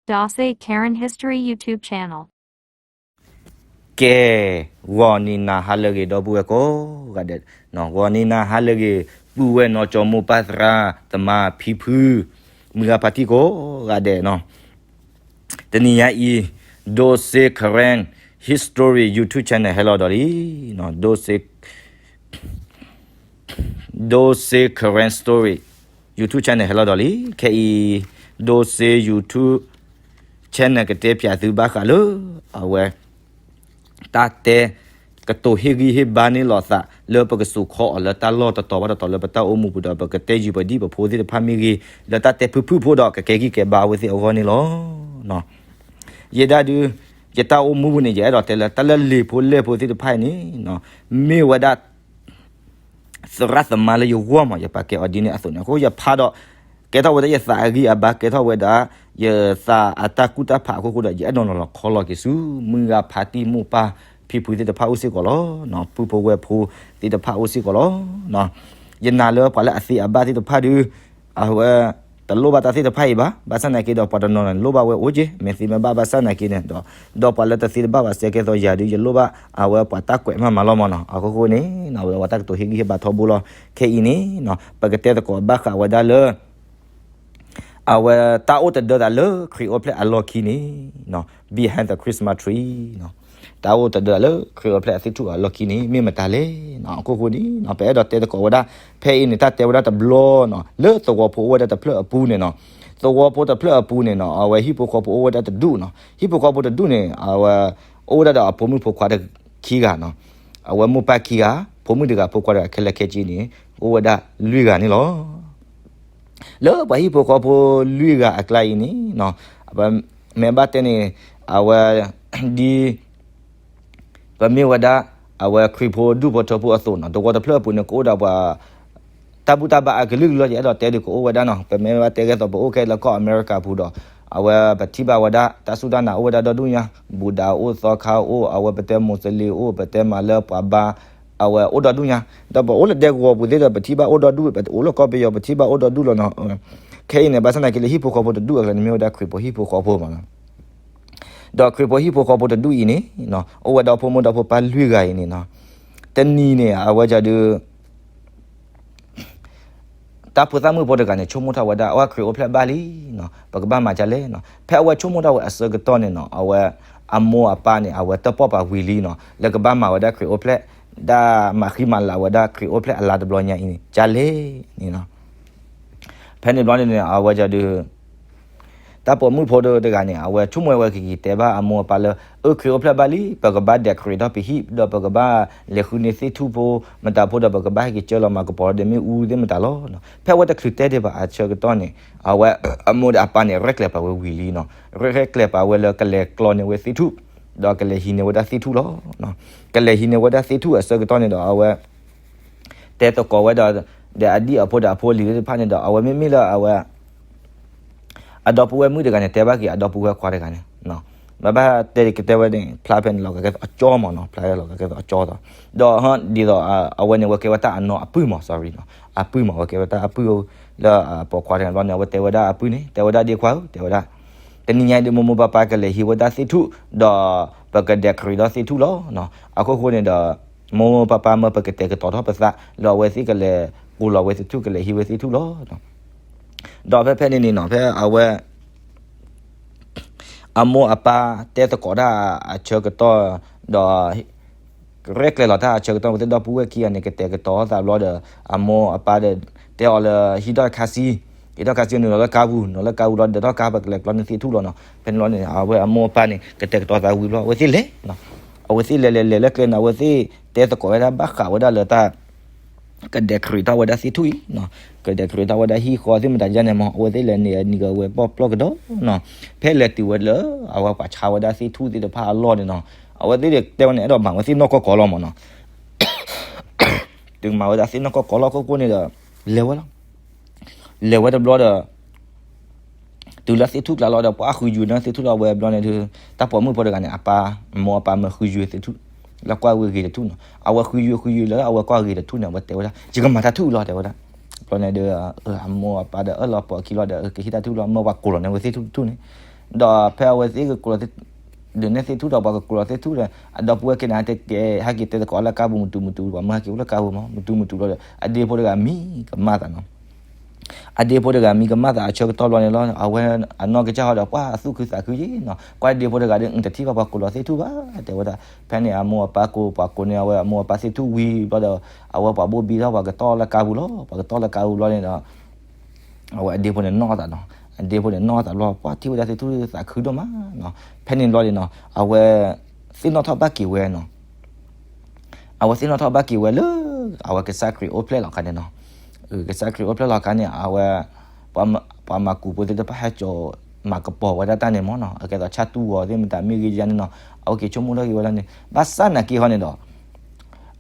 Dose Karen History YouTube channel. ကဲ, ဂီၤနံၤနၤဟါလၢအဂ့ၤ ဒီပုၢ်ဝဲၢ်ကိးဂၤဒဲး, ဂီၤနံၤနၤဟါလၢအဂ့ၤ ပုၢ်ဝဲၢ်နီၢ်ကၠီမိၢ်ပၢ်သရၣ်သမါဖံဖု, မုၢ်ဂၤဖါတံၢ်ကိးဂၤဒဲးနီၤ, တနံၤညါအံၤ Dose Karen History YouTube channel ဟဲလီၤဒီးလံ, Dose Dose Karen Story YouTube channel ဟဲလီၤဒီးလံ. ခဲအံၤ Dose YouTube channel ကတဲဖျါသုဘၣ်ဃးလၢ အဝဲ တၢ်တဲ ကတိၤဟ့ၣ်ဂံၢ်ဟ့ၣ်ဘါန့ၢ်လိာ်သး လၢပကစိာ်ခီအီၤလၢတၢ်လီၢ်တတီၤဘၣ်တတီၤ လၢပတၢ်အိၣ်မူပူၤဒီး ပကတဲယုာ်ပဒံၣ်ပဖိသ့ၣ်တဖၣ်မ့ၢ်ဂ့ၤ လၢတၢ်တဲဖုၣ်ဖုၣ်ဖိဒီး ကကဲဂံၢ်ကဲဘါအဝဲသ့ၣ်အဂီၢ်န့ၣ်လီၤ. ယဲဒၣ်ဒုး ယတၢ်အိၣ်မူပူၤန့ၣ် ယအဲၣ်ဒိးတဲလၢ တၢ်လၢလံာ်ဖိလဲၢ်ဖိသ့ၣ်တဖၣ်အံၤန့ၣ် မ့ၢ်ဝဲဒၣ် သရၣ်သမါလၢယဂီၢ်မး ယပာ်ကဲအီၤဒ်န့ၣ်အသိးန့ၣ် အဃိယဖးဒီး ကဲထီၣ်ဝဲဒၣ်ယသးအဂံၢ်အဘါ ကဲထီၣ်ဝဲဒၣ် ယသးအတၢ်ကူၣ်တၢ်ဖးအဃိဃိဒီး ယအဲၣ်ဒိးနီၤလီၤခီလီၤက့ၤဆူ မုၢ်ဂၤဖါတံၢ်မိၢ်ပၢ်ဖံဖုသ့ၣ်တဖၣ်အိၣ်စ့ၢ်ကီးလီၤ. ပုၢ်ဖိဝဲၢ်ဖိသ့ၣ်တဖၣ်အိၣ်စ့ၢ်ကီးလီၤ. ယနာ်လၢပှၤလၢအသ့အဘၣ်သ့ၣ်တဖၣ်ဒုး အဝဲ တလိၣ်ဘၣ်တၢ်သ့ၣ်တဖၣ်အံၤဘၣ်, ဘၣ်ဆၣ်သနာ်က့ဒီး ပှၤတနီၤနီၤန့ၣ် လိၣ်ဘၣ်ဝဲအိၣ်က့ၤ မ့ၢ်သ့မ့ၢ်ဘၣ် ဘၣ်ဆၣ်သနာ်က့န့ၣ်ဒီး ဒီးပှၤလၢတသ့တဘၣ်ဘၣ် စဲကဲသိးယၤဒုး ယလိၣ်ဘၣ် အဝဲပှၤတၢ်ကွဲးမးမးလီၤမးနီၤ. အဃိဃိန့ၣ် အဝဲတၢ်ကတိၤဟ့ၣ်ဂံၢ်ဟ့ၣ်ဘါထီဘိလီၤ. ခဲအံၤန့ၣ် ပကတဲသကိးဘၣ်ဃးဝဲဒၣ်လၢ အဝဲတၢ်အိၣ်တဒၢသးလၢခရံာ်အိၣ်ဖျဲၣ်အလီၢ်ခံန့ၣ် Behind the Christmas Tree တၢ်အိၣ်တဒၢသးလၢခရံာ်အိၣ်ဖျဲၣ်အသ့ၣ်ထူၣ်အလီၢ်ခံန့ၣ် မ့ၢ်မတၤလဲၣ်. အဃိဃိန့ၣ် ပအဲၣ်ဒိးတဲသကိးဝဲဒၣ် ဖဲအံၤန့ၣ် တၢ်တဲဝဲဒၣ်တဘျီနီၤ လၢသဝီဖိအိၣ်ဝဲဒၣ်တဖျၢၣ်အပူၤန့ၣ်နီၤ, သဝီဖိတဖျၢၣ်အပူၤန့ၣ်နီၤ အဝဲဟံၣ်ဖိဃီဖိအိၣ်ဝဲဒၣ်တဒူၣ်နီၤ, ဟံၣ်ဖိဃီဖိတဒူၣ်န့ၣ် အဝဲ အိၣ်ဝဲဒၣ်ဒီးအဖိမုၣ်ဖိခွါခံဂၤနီၤ, အဝဲမိၢ်ပၢ်ခံဂၤ ဖိမုၣ်တဂၤ ဖိခွါတဂၤ ခဲလၢာ်ခဲဆ့န့ၣ် အိၣ်ဝဲဒၣ်လွံၢ်ဂၤန့ၣ်လီၤ. လၢပှၤဟံၣ်ဖိဃီဖိလွံၢ်ဂၤအကျါအံၤန့ၣ် ပမ့ၢ်ဘၣ်တဲန့ၣ် အဝဲ ဒ် ပမ့ၢ်ဝဲဒၣ် အဝဲခရံာ်ဖိဒူၣ်ဖိထၢဖိအသိးနီၤ သဝီတဖျၢၣ်အပူၤန့ၣ် ကအိၣ်ဒီးပှၤ တၢ်ဘူၣ်တၢ်ဘါအကလုာ်ကလုာ်လီၤ ယအဲၣ်ဒိးတဲဒုး ကအိၣ်ဝဲဒၣ်နီၤ. ပမ့ၢ်ဘၣ်တဲကဲသိး ပအိၣ်ခဲလၢကီၢ်အမဲရကၤပူၤဒီး အဝဲပထံၣ်ဘၣ်ဝဲဒၣ် တၢ်စူၢ်တၢ်နာ်အိၣ်ဝဲဒၣ်ဒီဒူၣ်ညါ, ဘူဒၤအိၣ် သီခါအိၣ် အဝဲပတဲမူးစလ့ၣ်အိၣ် ပတဲမၤလၢပှၤဘါ အဝဲအိၣ်ဒီဒူၣ်ညါ, ဒီးပအိၣ်လၢဒဲကဝီၤပူၤသ့ၣ်ဒီး ပထံၣ်ဘၣ်အိၣ်ဒီဒူၣ် ပအိၣ်လၢကီၢ်ပယီၤ ပထံၣ်ဘၣ်အိၣ်ဒီဒူၣ်လီၤနီၤ. ခဲအံၤန့ၣ် ဘၣ်ဆၣ်သနာ်က့လၢဟံၣ်ဖိဃီဖိတဒူၣ်အကျါန့ၣ် မ့ၢ်ဝဲဒၣ်ခရံာ်ဖိဟံၣ်ဖိဃီဖိမးနီၤ. ဒီးခရံာ်ဖိဟံၣ်ဖိဃီဖိတဒူၣ်အံၤန့ၣ် အိၣ်ဝဲဒီးဖိမုၣ်ဒီးဖိပၢ်လွံၢ်ဂၤအံၤန့ၣ်နီၤ, တနံၤန့ၣ် အဝဲဒၣ်ဒုး တၢ်ဖိသၣ်မုၣ်ဖိတဂၤန့ၣ် ဆိကမိၣ်ထီၣ်ဝဲဒၣ် အဝဲခရံာ်အိၣ်ဖျဲၣ်ဘၣ်လံနီၤ, ပကဘၣ်မၤဒ်လဲၣ်နီၤ. ဖဲအဝဲဆိကမိၣ်ထီၣ်ဝဲအဆၢကတီၢ်န့ၣ်နီၤ အဝဲအမိၢ်အပၢ်န့ၣ် အဝဲတၢၣ်ပီၣ်ပာ်ဝံၤလံနီၤ လၢကဘၣ်မၤဝဲဒၣ်ခရံာ်အိၣ်ဖျဲၣ် ဒၣ်မၤဃံမၤလၤဝဲဒၣ်ခရံာ်အိၣ်ဖျဲၣ်အလါတဘျီညါအံၤန့ၣ် ဒ်လဲၣ်န့ၣ်နီၤ. ဖဲန့ၣ်ဘျီန့ၣ်န့ၣ် အဝဲဒၣ်ဒုး တၢ်ပိာ်မုၣ်ဖိတဂၤန့ၣ် အဝဲဆိကမိၣ်ဝဲကက့ၤတဲဘၣ်အမိၢ်အပၢ်လၢ အၢ ခရံာ်အိၣ်ဖျဲၣ်ဘၣ်လံ ပကဘၣ် decorate ထီၣ်ပဟံၣ် ဒီးပကဘၣ်လဲၤဃုန့ၢ်သ့ၣ်ထူၣ်ဖိမတၤဖိဒီး ပကဘၣ်ဟဲက့ၤကၢလီၤမၤကပီၤဒီးမ့ၣ်အူသ့ၣ်မတၤလီၤ. ဖဲအဝဲတချုးတဲဒံးဘၣ်အဆၢကတီၢ်န့ၣ် အဝဲအမိၢ်ဒီးအပၢ်န့ၣ် ရဲၣ်ကျဲၤပာ်ဝဲဝံၤလံနီၤ, ရဲၣ်ကျဲၤပာ်ဝဲလၢကလဲၤကျီန့ၢ်ဝဲသ့ၣ်ထူၣ် ဒီးကလဲၤဟံးန့ၢ်ဝဲဒၣ်သ့ၣ်ထူၣ်လီၤ. ကလဲၤဟံးန့ၢ်ဝဲဒၣ်သ့ၣ်ထူၣ်အဆၢကတီၢ်န့ၣ်ဒီး အဝဲ တဲသကိးဝဲဒီး ဒီးအဒံၣ်အဖိဒီးအဖိအလံၤသ့ၣ်တဖၣ်န့ၣ်ဒီး အဝဲမ့မ့ၢ်လၢအဝဲ အဒီပုၢ်ဝဲၢ်မုၣ်တဂၤန့ၣ် တဲဘၣ်က့ၤအဒီပုၢ်ဝဲၢ်ခွါတဂၤန့ၣ် ဘၣ်ဘၣ်တဲကတဲဝဲန့ၣ် ဖျါဖဲန့ၣ်လီၤ ကကဲသိးအကၠီမးနီၤ, ဖျါလီၤကကဲသိးအကၠီသိး, ဒီးဒ်သိး အဝဲန့ၣ် အဝဲကဲဝဲတၢ်အနီၢ်အပုၢ်မး sorry နီၤ, အပုၢ်မး အဝဲကဲဝဲတၢ်အပုၢ်ဧိၤ လၢအပိာ်ခွါတဂၤန့ၣ်ဘျီန့ၣ် အဝဲတဲဝဲဒၣ်အပုၢ်န့ၣ် တဲဝဲဒၣ်ဒ့ခွါဧၢ တဲဝဲဒၣ် တနံၤညါအံၤဒီး မိၢ်မိၢ်ပၢ်ပၢ်ကလဲၤဟံးဝဲဒၣ်သ့ၣ်ထူၣ် ဒီးပက decorate ဒီးသ့ၣ်ထူၣ်လီၤ. အခိၣ်ဃိန့ၣ်ဒီး မိၢ်မိၢ်ပၢ်ပၢ်မၢပကတဲာ်ကတီၤထီၣ်ပသး လၢအဝဲသ့ၣ်ကလဲၤကိးလီၤဝဲသ့ၣ်ထူၣ် ကလဲၤဟံးဝဲသ့ၣ်ထူၣ်လီၤ. ဒီးဖဲဖဲန့ၣ်န့ၣ်နီၤ ဖဲအဝဲ အမိၢ်အပၢ်တဲသကိးတၢ်အဆၢကတီၢ် ဒီး ရဲၣ်ကျဲၤလီၤတၢ်အဆၢကတီၢ် အဝဲသ့ၣ်ဒီပုၢ်ဝဲၢ်ခံဂၤန့ၣ် ကတဲာ်ကတီၤသးဘျီဒီး အမိၢ်အပၢ်ဒီး တဲအီၤလၢဟံးထီၣ်ခါဆံ ဟံးထီၣ်ခါဆံ နုာ်လီၤလၢကါပူၤ နုာ်လီၤလၢကါပူၤလီၤ ဒီးထီၣ်ကါ ပကလဲၤကျီန့ၢ်သ့ၣ်ထူၣ်လီၤနီၤ. ဖဲန့ၣ်လီၤန့ၣ် အဝဲအမိၢ်အပၢ်န့ၣ် ကတဲာ်ကတီၤသးဝံၤဘျီ အဝဲသ့ၣ်လဲၤ အဝဲသ့ၣ်လဲၤလဲၤလဲၤလဲၤကျဲန့ၣ် အဝဲသ့ၣ်တဲသကိးဝဲဒၣ်ဘၣ်ဃးဝဲဒၣ်လၢတၢ် က decorate ထီၣ်ဝဲဒၣ်သ့ၣ်ထူၣ်အံၤနီၤ, က decorate ထီၣ်ဝဲဒၣ်ဟံၣ်ဃီသ့ၣ်မတၤဒ်န့ၣ်မး အဝဲသ့ၣ်လဲၤန့ၣ် အနံၤကဝဲၤပီၣ်ပျီၢ်ကဒီးနီၤ, ဖဲလဲၤတုၤဝဲလၢ အဝဲပှၤဆါဝဲဒၣ်သ့ၣ်ထူၣ်သ့ၣ်တဖၣ်အလီၢ်န့ၣ်နီၤ, အဝဲသ့ၣ်တဲဝဲန့ၣ် အဲၣ်ဒိးမၤဝဲသ့ၣ်နီၢ်ကီၢ်ကီၢ်လီၤမးနီၤ, တုၤမၤဝဲဒၣ်သ့ၣ်နီၢ်ကီၢ်ကီၢ်လီၤ ခိၣ်ဃိန့ၣ်ဒီး လဲၤဝဲလီၤ လဲၤဝဲတဘျီဒီး တုၤလၢသ့ၣ်ထူၣ်ကျါလီၤဒီး ပှၤဃုယုၤန့ၢ်သ့ၣ်ထူၣ်လီၤ ဝဲဘျီန့ၣ်ဒီး တၢ်ပိာ်မုၣ်ဖိတဂၤန့ၣ် အပၢ် အမိၢ်အပၢ်မၢဃုယုၤသ့ၣ်ထူၣ် လၢကွၢ်ဝဲဂ့ၤတထူၣ်နီၤ, အဝဲဃုယုၤဃုယုၤလၢအဝဲကွၢ်ဂ့ၤတထူၣ်န့ၣ် အဝဲတဲဝဲဒၣ် ယကမၤတၢ်ထူၣ်လီၤ တဲဝဲဒၣ်, ဘျီန့ၣ်ဒီး အမိၢ်အပၢ်ဒီးအၢၣ်လီၤပိာ်အခံလီၤဒီး ကဟ့ၣ်တၢ်ထူၣ်လီၤ မၢပှၤကိးလီၤန့ၢ်ဝဲသ့ၣ်ထူၣ်တထူၣ်န့ၣ်, ဒီးဖဲအဝဲသ့ၣ်ကကိးလီၤ ဒုးနဲၣ်သ့ၣ်ထူၣ်ဒီး ပှၤကကိးလီၤသ့ၣ်ထူၣ်ဒီး အဒီပုၢ်ဝဲၢ်ခံန့ၣ် ဟဲက့ၤတဲသကိးလၢကါပူၤ မတူၤမတူၤ ပှၤမၢဟဲက့ၤအိၣ်လၢကါပူၤမး မတူၤမတူၤလီၤဒီး အဒ့ဖိတဂၤမံကမၣ်သးနီၤ. အဒ့ဖိတဂၤမံကမၣ်သးအဆၢကတီၢ်ဘျီန့ၣ်လီၤ အဝဲအနီၢ်ကစၢ်ဟီဒီး ပှၤအသူၣ်ခုသးခုယ့ၣ်နီၤ ကွၢ်ဒ့ဖိတဂၤဒီး တထံၣ်ဘၣ်ပှၤကိးလီၤသ့ၣ်ထူၣ်ဘၣ် တဲဝဲဒၣ်. ဖဲန့ၣ်အမိၢ်အပၢ်ကိး ပှၤကိးန့ၢ်အဝဲအမိၢ်အပၢ်သ့ၣ်ထူၣ်ဝံၤဘျီဒီး အဝဲပှၤဘိၣ်ဘံထီၣ် ပှၤကတီၢ်လၢကါပူၤလီၤ. ပှၤကတီၢ်လၢကါပူၤဘျီန့ၣ်ဒီး အဝဲအဒ့ဖိန့ၣ်နီၣ်သးနီၤ. အဒ့ဖိန့ၣ်နီၣ်သးဘျီ ပှၤထံၣ်ဝဲဒၣ်သ့ၣ်ထူၣ်သးခုဒိၣ်မးနီၤ. ဖဲန့ၣ်ဘျီန့ၣ်နီၤ အဝဲသ့ၣ်နီၣ်ထီၣ်ဘၣ်က့ၤဝဲနီၤ. အဝဲသ့ၣ်နီၣ်ထီၣ်ဘၣ်က့ၤဝဲလၢ အဝဲကစၢ်ခရံာ်အိၣ်ဖျဲၣ်လီၤအခါန့ၣ်နီၤ. ကစၢ်ခရံာ်အိၣ်ဖျဲၣ်လီၤအခါန့ၣ် အဝဲ ပှၤမၤကူးဖိသ့ၣ်တဖၣ်ဟဲကၠီၤမၤကပီၤဝဲဒၣ်တၢ်န့ၣ်မးနီၤ. အကဲသိးဆၣ်တူၢ်ဂီၤသ့ၣ်မတၤမ့ၢ်ဂ့ၤယါန့ၣ်နီၤ အဝဲက့ၤဆိကမိၣ်ထီၣ်က့ၤဝဲလၢန့ၣ် ဘၣ်ဆၣ်နာ်က့ဟီန့ၣ်ဒီး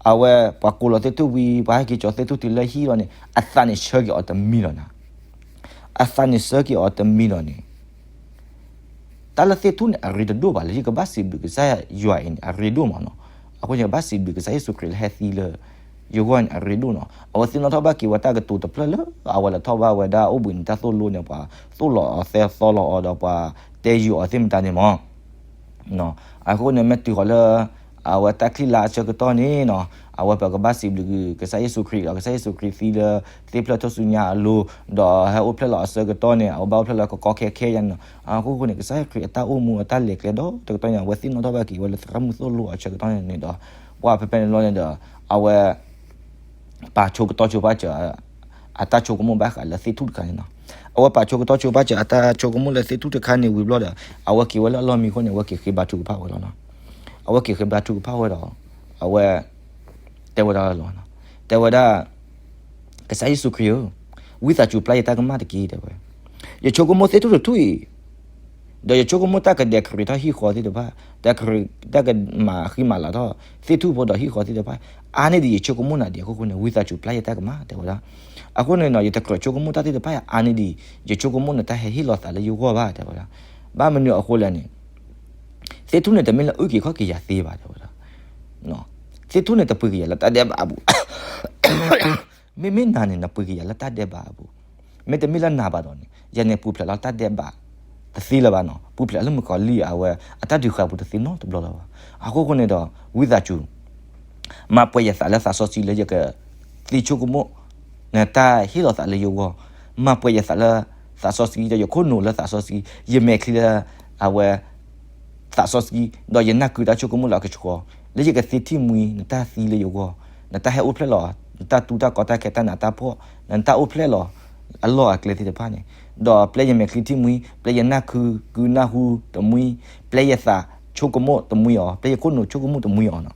အဝဲပှၤကိးလီၤသ့ၣ်ထူၣ်ဝံၤ ပှၤဟဲက့ၤကၠီၤသ့ၣ်ထူၣ်တုၤလၢဟံၣ်လီၤန့ၣ် အသးန့ၣ်ဆၢက့ၤအီၤတမံၤလီၤနီၤ. အသးန့ၣ်ဆၢက့ၤအီၤတမံၤလီၤန့ၣ် တၢ်လၢသ့ၣ်ထူၣ်န့ၣ် အရ့တဒိၣ်ဘၣ်လၢ ယကဘၣ်စံးဘျုးကစၢ်ယွၤအံၤန့ၣ် အရ့ဒိၣ်မးနီၤ. အဃိန့ၣ် ယကဘၣ်စံးဘျုးကစၢ်ယ့ၣ်ၡူးခရံာ်လၢဟဲသံလၢယဂီၢ်န့ၣ် အရ့ဒိၣ်နီၤ. အဝဲသ့ၣ်နီၣ်ထီၣ်ဘၣ်က့ၤဝဲတၢ်ကတိၤတဖျၢၣ်လၢ အဝဲလဲၤထီၣ်ဘၣ်ဝဲဒၣ်အိၣ်ဘှံးနံၤတၢ်သိၣ်လိန့ၣ် ပှၤသိၣ်လီၤအီၤသဲသီလီၤအီၤဒီးပှၤတဲယုာ်အီၤသ့ၣ်မတၤန့ၣ်မး အဃိန့ၣ် မ့ၢ်တုၤဃီၤလၢ အဝဲတၢ်ချံလါအဆၢကတီၢ်န့ၣ်နီၤ အဝဲပကဘၣ်စံးဘျုးကစၢ်ယ့ၣ်ၡူးခရံာ်ဒီး ကစၢ်ယ့ၣ်ၡူးခရံာ်သံလၢသ့ၣ်ဖျၢၣ်ထူၣ်စုညါအလိၤ ဒီးဟဲအိၣ်ဖျဲၣ်လီၤအဆၢကတီၢ်န့ၣ် အဝဲဘၣ်အိၣ်ဖျဲၣ်လီၤကကီခဲခဲယါန့ၣ်နီၤ. အဃိဃိန့ၣ် ကစၢ်ယ့ၣ်ၡူးခရံာ်အတၢ်အိၣ်မူအတၢ်လဲၤကျဲဒီတကတီၢ်န့ၣ် အဝဲသ့ၣ်နီၣ်ထီၣ်ဘၣ်က့ၤဝဲလၢသရၣ်မုၣ်သိၣ်လိအဆၢကတီၢ်န့ၣ်ဒီး ပှၤဖဲဖဲန့ၣ်လီၤန့ၣ်ဒီး အဝဲ ပာ်ဆိကတီၢ်ဆိပာ်စၢၤ အတၢ်ဆိကမိၣ်ဘၣ်ဃးလၢသ့ၣ်ထူၣ်တခါန့ၣ်နီၤ. အဝဲပာ်ဆိကတီၢ်ဆိပာ်စၢၤအတၢ်ဆိကမိၣ်လၢသ့ၣ်ထူၣ်တခါန့ၣ်ဝံၤဘျီဒီး အဝဲက့ၤဝဲလၢအလီၢ်မံခိၣ်န့ၣ် အဝဲက့ၤဃ့ဘါထုကဖၣ်ဝဲလီၤနီၤ. အဝဲက့ၤဃ့ဘါထုကဖၣ်ဝဲဒီး အဝဲ တဲဝဲဒၣ်လီၤနီၤ. တဲဝဲဒၣ် ကစၢ်ယ့ၣ်ၡူးခရံာ်ဧၢ, ဝံသးစူၤပျၢ်ယတၢ်ကမၣ်တက့ၢ် တဲဝဲ. ယဆိကမိၣ်သ့ၣ်ထူၣ်တထူၣ်အံၤ ဒီးယဆိကမိၣ်တၢ်ကဒဲးခရံးထီၣ်ဟံၣ်ဃီသ့ၣ်တဖၣ်, တၢ်ကရံး တၢ်ကမၤဃံမၤလၤထီၣ်သ့ၣ်ထူၣ်ဖိဒီးဟံၣ်ဃီသ့ၣ်တဖၣ်, အါန့ၢ်ဒံးယဆိကမိၣ်နၤဒံးအဃိဃိန့ၣ် ဝံသးစူၤပျၢ်ယတၢ်ကမၣ် တဲဝဲဒၣ်. အဃိန့ၣ်နီၤ ယတကြၢးဆိကမိၣ်တၢ်သ့ၣ်တဖၣ်အါန့ၢ်ဒံး ယဆိကမိၣ်နတၢ်ဟဲဟ့ၣ်လီၤသးလၢယဂီၢ်ဘၣ် တဲဝဲဒၣ်. ဘၣ်မနုၤအဃိလဲၣ်န့ၣ် သ့ၣ်ထူၣ်န့ၣ် တမ့ၢ်လၢအုၣ်က့ၤခီၣ်က့ၤယၤသ့ဘၣ် တဲဝဲဒၣ်. သ့ၣ်ထူၣ်န့ၣ် တပှ့ၤက့ၤယၤလၢတၢ်ဒဲးဘးအပူၤ မ့မ့ၢ်နၤန့ၣ် နပှ့ၤက့ၤယၤလၢတၢ်ဒဲးဘးအပူၤ, မ့တမ့ၢ်လၢနၤဘၣ်ဒီးန့ၣ် ယၤန့ၣ်ပူၤဖျဲးလီၤတၢ်ဒဲးဘး တသ့လၢၤဘၣ်နီၤ, ပူၤဖျဲးလၢမုၣ်ကီၤလံၢ်အဝဲ အတၢ်ဒုးဃာ်ပူၤတသ့နီတဘျီလၢၤဘၣ်. အဃိဃိန့ၣ်ဒီး ဝံသးစူၤ မၤပှဲၤယသးလၢသးစီဆှံလၢယကသ့ဆိကမိၣ် နတၢ်ဟ့ၣ်လီၤသးလၢယဂီၢ်, မၤပှဲၤယသးလၢသးစီဆှံ ဒီးယခိၣ်နူာ်လၢသးစီဆှံ, ယမဲာ်ချံလၢ အဝဲ သးစီဆှံ, ဒီးယနၢ်ကုတၢ်ဆိကမိၣ်လၢအကဆှီ, လၢယကသ့ထံၣ်မှံ နတၢ်သံလၢယဂီၢ်, နတၢ်ဟဲအိၣ်ဖျဲၣ်လီၤ, နတၢ်တူတၢ်ကီတၢ်ခဲတၢ်နးတၢ်ဖှီၣ်, နတၢ်အိၣ်ဖျဲၣ်လီၤ အလီၢ်အကျဲသ့ၣ်တဖၣ်န့ၣ်, ဒီးပျဲယမဲာ်ချံထံၣ်မှံ, ပျဲယနၢ်ကုကုနၢ်ဟူတမှံ, ပျဲယသးဆိကမိၣ်တမှံအီၤ, ပျဲယခိၣ်နူာ်ဆိကမိၣ်တမှံအီၤနီၤ.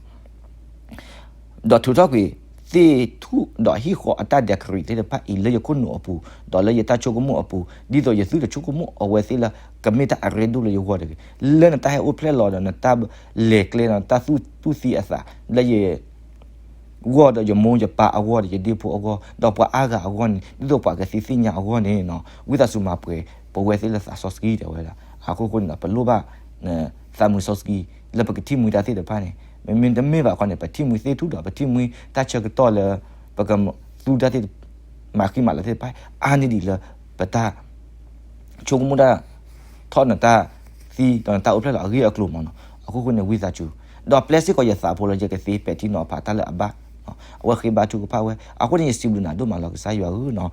ဒီးထုးထီၣ်ကွံာ် သ့ၣ်ထူၣ်ဒီးဟံၣ်ဃီအတၢ်ဒဲးခရံးသ့ၣ်တဖၣ်အံၤ လၢယခိၣ်နူာ်အပူၤ, ဒီးလၢယတၢ်ဆိကမိၣ်အပူၤ, ဒ်သိးယသုတဆိကမိၣ်အဝဲသ့ၣ်လၢ ကမ့ၢ်တၢ်အရ့ဒိၣ်လၢယဂီၢ်တဂ့ၤ. လၢနတၢ်ဟဲအိၣ်ဖျဲၣ်လီၤဒီးနတၢ်လဲၤကျဲဒီး နတၢ်သူၣ်သူၣ်သံအသး လၢယ ဂီၢ်ဒီးယမိၢ်ယပၢ်အဂီၢ်ဒီးယဒ့ဖိအဂီၢ် ဒီးပှၤအါဂၤအဂီၢ်န့ၣ် ဒ်သိးပှၤကသ့သ့ၣ်ညါအဂီၢ်န့ၣ်နီၤ ဝံသးစူၤမၤပှဲၤပဝဲသ့ၣ်လၢသးစီဆှံတဲဝဲဒၣ်. အဃိဃိန့ၣ်ဒီး ပလိၣ်ဘၣ် သးမုာ်စီဆှံ လၢပကထံၣ်မှံတၢ်သ့ၣ်တဖၣ်န့ၣ် မ့မ့ၢ်တမ့ၢ်ဘၣ်ခီန့ၣ် ပထံၣ်မှံသ့ၣ်ထူၣ်ဒီး ပထံၣ်မှံတၢ်ဆၢကတီၢ်လၢ ပကသူတၢ်သ့ၣ် မၤဃံမၤလၤသ့ၣ်တဖၣ် အါန့ၢ်ဒံးလၢ ပတၢ် ဆိကမိၣ်တၢ် ထီၣ်နတၢ်သံ ဒီးနတၢ်အိၣ်ဖျဲၣ်လီၤအဂ့ၢ်အကျိၤမးနီၤ. အဃိဃိန့ၣ် ဝံသးစူၤ ဒီးပျဲစ့ၢ်ကီးယသးဖိလၢယကသ့ပဲာ်ထံနီၤဖးတၢ်လၢအဘၣ်, အဝဲဃ့ဘါထုကဖၣ်ဝဲ. အဃိန့ၣ် ယစံးဘျုးနၤဒိၣ်မးလီၤ ကစၢ်ယွၤဧၢနီၤ.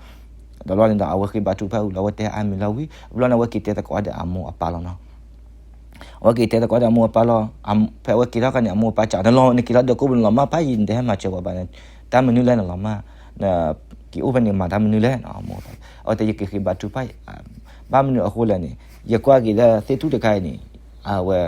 ဒီးဘျီန့ၣ်ဒီး အဝဲဃ့ဘါထုကဖၣ်ဝံၤလီၤ အဝဲတဲအါမံၤလီၤဝံၤ ဘျီန့ၣ် အဝဲက့ၤတဲသကိးဒီးအမိၢ်အပၢ်လီၤနီၤ. အဝဲက့ၤတဲသကိးဒီးအမိၢ်အပၢ်လီၤ. ဖဲအဝဲက့ၤထီၣ်ခါန့ၣ် အမိၢ်အပၢ်စံး နလီၤ နက့ၤလီၤဒီးကိးပူၤ နလီၤမၢ်ဖးယံၤ နတဟဲမၤစၢၤပှၤဘၣ်န့ၣ် တၢ်မနုၤလဲၣ်နလီၤမၢ်, နက့ၤအိၣ်ဖဲန့ၣ် နမၤတၢ်မနုၤလဲၣ်နီၤ. အမိၢ် အဝဲတဲ ယက့ၤဃ့ဘါထုကဖၣ် ဘၣ်မနုၤအဃိလဲၣ်န့ၣ် ယကွၢ်က့ၤလၢသ့ၣ်ထူၣ်တခါအံၤန့ၣ် အဝဲ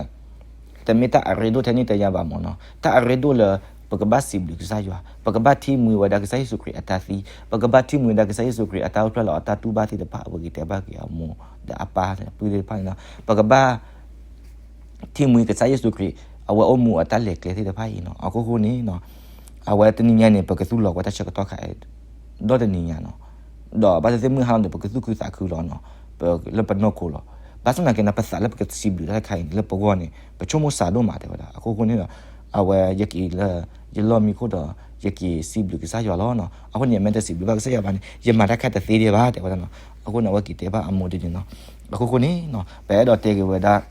တမ့ၢ်တၢ်အရ့ဒိၣ်ထဲန့ၣ်တယါဘၣ်မးနီၤ. တၢ်အရ့ဒိၣ်လၢ ပကဘၣ်စံးဘျုးကစၢ်ယွၤ, ပကဘၣ်ထံၣ်မှံဝဲဒၣ်ကစၢ်ယ့ၣ်ၡူးခရံာ်အတၢ်သံ, ပကဘၣ်ထံၣ်မှံဝဲဒၣ်ကစၢ်ယ့ၣ်ၡူးခရံာ်အတၢ်အိၣ်ဖျဲၣ်လီၤ အတၢ်တူၢ်ဘၣ်သ့ၣ်တဖၣ် အဝဲက့ၤတဲဘၣ်က့ၤအမိၢ်ဒီးအပၢ် ပုၢ်သ့ၣ်တဖၣ်န့ၣ်လီၤ. ပကဘၣ် ထံၣ်မှံကစၢ်ယ့ၣ်ၡူးခရံာ် အဝဲအိၣ်မူအတၢ်လဲၤကျဲသ့ၣ်တဖၣ်အံၤနီၤ. အဃိဃိန့ၣ် အဝဲတနံၤညါန့ၣ် ပကသူၣ်လီၤကွၢ်တၢ်ဆၢကတီၢ်ခါ ဒီတနံၤညါနီၤ. ဒီးဘၣ်သ့ၣ်သ့ၣ်မုၢ်ဟါလီၤန့ၣ် ပကသူၣ်ခုသးခုလီၤနီၤ. ပလၢပနီၢ်ခိလီၤ. ဘၣ်ဆၣ်သနာ်က့န့ၣ် ပသးလၢပကစံးဘျုးတၢ်တခါအံၤန့ၣ် လၢပဂီၢ်န့ၣ် ပဆိကမိၣ်စှၤဒိၣ်မးတဲဝဲဒၣ်. အဃိဃိန့ၣ်ဒီး အဝဲယက့ၤလၢ ယလီၢ်မံခိၣ်ဒီး ယက့ၤစံးဘျုးကစၢ်ယွၤလီၤနီၤ. အဃိန့ၣ် ယမ့ၢ်တစံးဘျုးဘၣ်ကစၢ်ယွၤဘၣ်န့ၣ် ယမၤတၢ်ခါတသ့ဒံးဘၣ်တဲဝဲဒၣ်နီၤ. အဃိန့ၣ် အဝဲက့ၤတဲဘၣ်အမိၢ်ဒ်န့ၣ်နီၤ. အဃိဃိန့ၣ် ပအဲၣ်ဒိးတဲက့ၤဝဲဒၣ်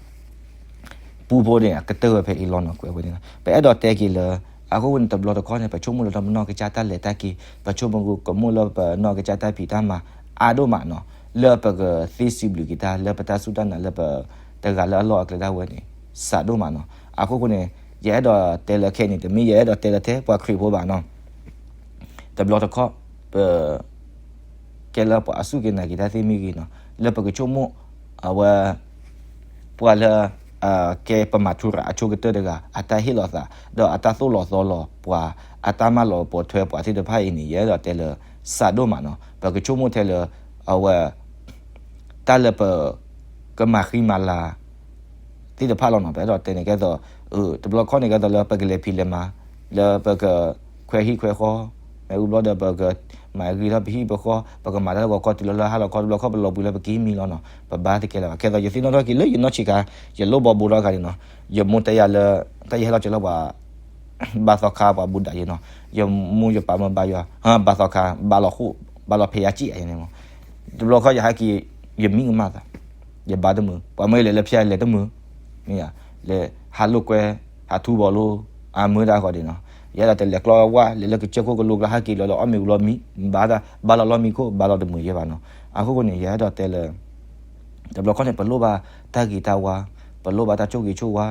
ပူဖိန့ၣ် အကတၢၢ်ဝဲဖဲအံၤလီၤနီၤ ကွဲးဝဲန့ၣ် ပအဲၣ်ဒိးတဲက့ၤလၢ အဃိန့ၣ် တဘျီတခီၣ်န့ၣ် ပဆိကမိၣ်လၢပနီၢ်ကစၢ်တၢ်လဲၤတၢ်က့ၤ ပဆိကမိၣ်လၢပနီၢ်ကစၢ်တၢ်ဖံးတၢ်မၤ အါဒိၣ်မးနီၤ လၢပကသ့စံးဘျုးက့ၤတၢ် လၢပတၢ်စူၢ်တၢ်နာ် လၢပတဂၤလၢအလီၢ်အကျဲဒၣ်ဝဲန့ၣ် စးဒိၣ်မးနီၤ အဃိဃိန့ၣ် ယအဲၣ်ဒိးတဲလၢခဲအံၤန့ၣ် တမ့ၢ်ယအဲၣ်ဒိးတဲလၢထဲပှၤခရံာ်ဖိဘၣ်နီၤ တဘျီတခီၣ် ပ ကဲလၢပှၤအစူၢ်က့ၤနာ်က့ၤတၢ်သ့ၣ်မ့ၢ်ဂ့ၤနီၤ လၢပကဆိကမိၣ် အဝဲ ပှၤလၢ ကဲပမၤထူရၤအဆိကတၢၢ်တဂၤ အတၢ်ဟ့ၣ်လီၤသး ဒီးအတၢ်သိၣ်လီၤသီလီၤပှၤ အတၢ်မၤလီၤပိာ်ထွဲပှၤသ့ၣ်တဖၣ်အံၤန့ၣ် ယအဲၣ်ဒိးတဲလၢ စးဒိၣ်မးနီၤ ပကဆိကမိၣ်ထဲလၢ အဝဲ တၢ်လၢပ ကမၤဃံမၤလၤ သ့ၣ်တဖၣ်လီၤနီၤ ပအဲၣ်ဒိးတဲန့ၣ်ကဲသိး တဘျီခီၣ်န့ၣ်ကဲသိးလၢပကလဲၤဖံးလဲၤမၤ လၢပက ခွဲဟံၣ်ခွဲဃီ မ့ၢ်အူဘျီဒီးပက မၤဂ့ၤထီၣ်ပဟံၣ်ပဃီ ပကမၤတၢ်လၢဂီၤခီတုၤလၢလၢဟါလီၤခီ တဘျီခီၣ်ပလီၤဘှံးလၢပကဟံးမံလီၤနီၤ ပဘါတကဲလၢၤဘၣ် ကဲသိးယသ့ၣ်နီၣ်ထီၣ်က့ၤလၢယနီၢ်ဆံးခါ ယလိၣ်ဘီဘိထီၣ်အခါန့ၣ်နီၤ ယမိၢ်တဲယၤလၢ တၢ်ယဟဲလီၤကၢလၢပှၤ ဘါသီခါပှၤဘူးဒးယဲနီၤ ယမိၢ်ယပၢ်မၢဘါယွၤ ဘါသီခါ ဘါလီၤဃိၣ် ဘါလီၤဖဲယါကံၣ်အယဲန့ၣ်မး တဘျီခီၣ်ယဟဲက့ၤ ယမံကမၣ်သး ယဘါတမုာ် ပှၤမၢယလဲၤလၢဖၠါလဲၤတမုာ် မ့ၢ်ယၤ လဲၤဟးလိာ်ကွဲ ဟးထူဘီလိ အမၢတၢ်ဃီဒ်နီၤ ယအဲၣ်ဒိးတဲလဲၤကျီဝၢ် လဲၤလၢကစၢၢ်ခိၣ်ကလိကျါဟဲက့ၤလီၤလၢအီၣ်မ့ၤဝံၤလီၤမံ ဘါတၢ် ဘါလီၤလီၢ်မံခိၣ် ဘါလီၤတမုာ်ယဲဘၣ်နီၤ အဃိဃိန့ၣ် ယအဲၣ်ဒိးတဲလၢ တဘျီခီၣ်န့ၣ် ပလိၣ်ဘၣ်တၢ်ဂ့ၤတၢ်ဝါ ပလိၣ်ဘၣ်တၢ်ဆိၣ်ဂ့ၤဆိၣ်ဝါ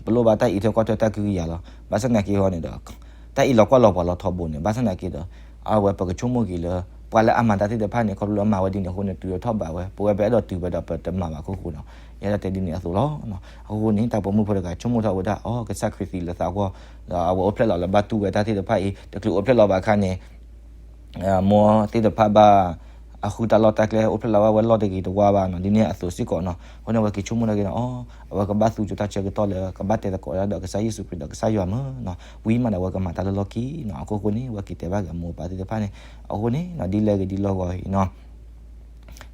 ပလိၣ်ဘၣ်တၢ်အံးထွဲကွၢ်ထွဲတၢ်ကဟုကယာ်လီၤ ဘၣ်ဆၣ်သနာ်က့ဟီန့ၣ်ဒီး တၢ်အံးလီၤကွၢ်လီၤပှၤလီၤထီဘိန့ၣ် ဘၣ်ဆၣ်သနာ်က့ဒီး အဝဲပကဆိကမိၣ်က့ၤလၢ ပှၤလၢအမၤတၢ်သ့ၣ်တဖၣ်န့ၣ် ခီဖျိလၢအမၤဝဲဒ်န့ၣ်အဃိန့ၣ် တုၤထီၣ်ဘးဝဲ ပဝဲပအဲၣ်ဒိးတုၤဝဲဒီးပတမၤဘၣ်အခိၣ်ဃိနီၤ ယအဲၣ်ဒိးတဲဒ်န့ၣ်အသိးလီၤ အဃိန့ၣ် တၢ်ပိာ်မုၣ်ဖိတဂၤ ဆိကမိၣ်ထီၣ်ဝဲဒၣ် အီ ကစၢ်ခရံာ်သံလၢသးဂီၢ် ဒီးအဝဲအိၣ်ဖျဲၣ်လီၤလၢဘၣ်တူၢ်ဝဲတၢ်သ့ၣ်တဖၣ်အံၤ တချုးအိၣ်ဖျဲၣ်လီၤဘၣ်အခါန့ၣ် မိၢ်သ့ၣ်တဖၣ်ဘၣ် အဃုတၢ်လီၢ်တၢ်ကျဲ အိၣ်ဖျဲၣ်လီၤဘၣ်ဝဲလီၢ်တဂ့ၤတဝါဘၣ်နီၤ ဒ်န့ၣ်အသိးစ့ၢ်ကီးနီၤ အဃိန့ၣ် အဝဲက့ၤဆိကမိၣ်ဒၣ်က့ၤနီၤ အီ အဝဲကဘၣ်သူကၠိတၢ်ဆၢကတီၢ်လၢ ကဘၣ်တဲသကိးဒၣ်ဒီးကစၢ်ယ့ၣ်ၡူးခရံာ်ဒီးကစၢ်ယွၤမၢနီၤ ဝံၤမးဒီးအဝဲကမၤတၢ်လၢလီၢ်ခံနီၤ အခိၣ်ဃိန့ၣ် အဝဲက့ၤတဲဘၣ်က့ၤအမိၢ်အပၢ်သ့ၣ်တဖၣ်န့ၣ် အဃိန့ၣ် ဒ်လဲၣ်ဂ့ၤဒ်လီၢ်ဂီၤအံၤနီၤ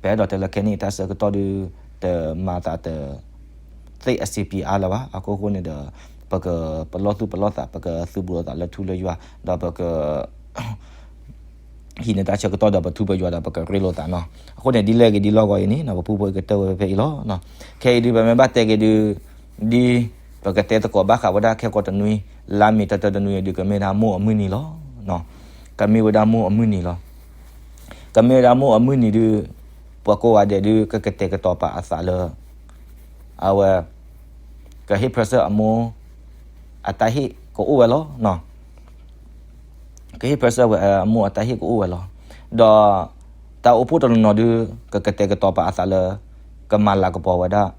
ပအဲၣ်ဒိးတဲလၢခဲန့ၣ် တၢ်ဆၢကတီၢ်ဒုး တမၤသးတ သ့ၣ်အစ့ပံအါလၢၤဘၣ် အခိၣ်ဃိန့ၣ်ဒီး ပက ပလီၢ်သူၣ်ပလီၢ်သး ပကသုးဘူးလိာ်သးလၢထူလၢယွၤ ဒီးပက ဟံးန့ၢ်တၢ်ဆၢကတီၢ်ဒီးပထူပယွၤဒီးပကရ့လိာ်သးနီၤ အဃိန့ၣ် ဒ်လဲၣ်ဂ့ၤဒ်လီၢ်ဂီၤအံၤန့ၣ် ပပူဖိအံၤကတၢၢ်ဝဲဖဲအံၤလီၤ ခဲအံၤဒုးပမ့ၢ်ဘၣ်တဲက့ၤဒုး ဒ် ပကတဲသကိးဘၣ်ဃးဝဲဒၣ်ခဲကိးတနွံ လါမ့ၤတၢတၢတနွံဒုး ကမ့ၢ်ဒၣ်မိၢ်အမုၢ်နံၤလီၤ ကမ့ၢ်ဝဲဒၣ်မိၢ်အမုၢ်နံၤလီၤ ကမ့ၢ်ဝဲဒၣ်မိၢ်အမုၢ်နံၤဒုး ပှၤကိးဂၤဒဲးဒုး ကကတဲာ်ကတီၤပာ်အသးလၢ အဝဲ ကဟ့ၣ်ဖၢဆၢအမိၢ် အတၢ်ဟ့ၣ်ကအိၣ်ဝဲလီၤ ကဟ့ၣ်ဖၢဆၢဝဲအမိၢ်အတၢ်ဟ့ၣ်ကအိၣ်ဝဲလီၤ ဒီး တၢ်အိၣ်ဖှိၣ်တနီၤနီၤဒုး ကကတဲာ်ကတီၤပာ်အသးလၢ ကမၤလၤကပီၤဝဲဒၣ်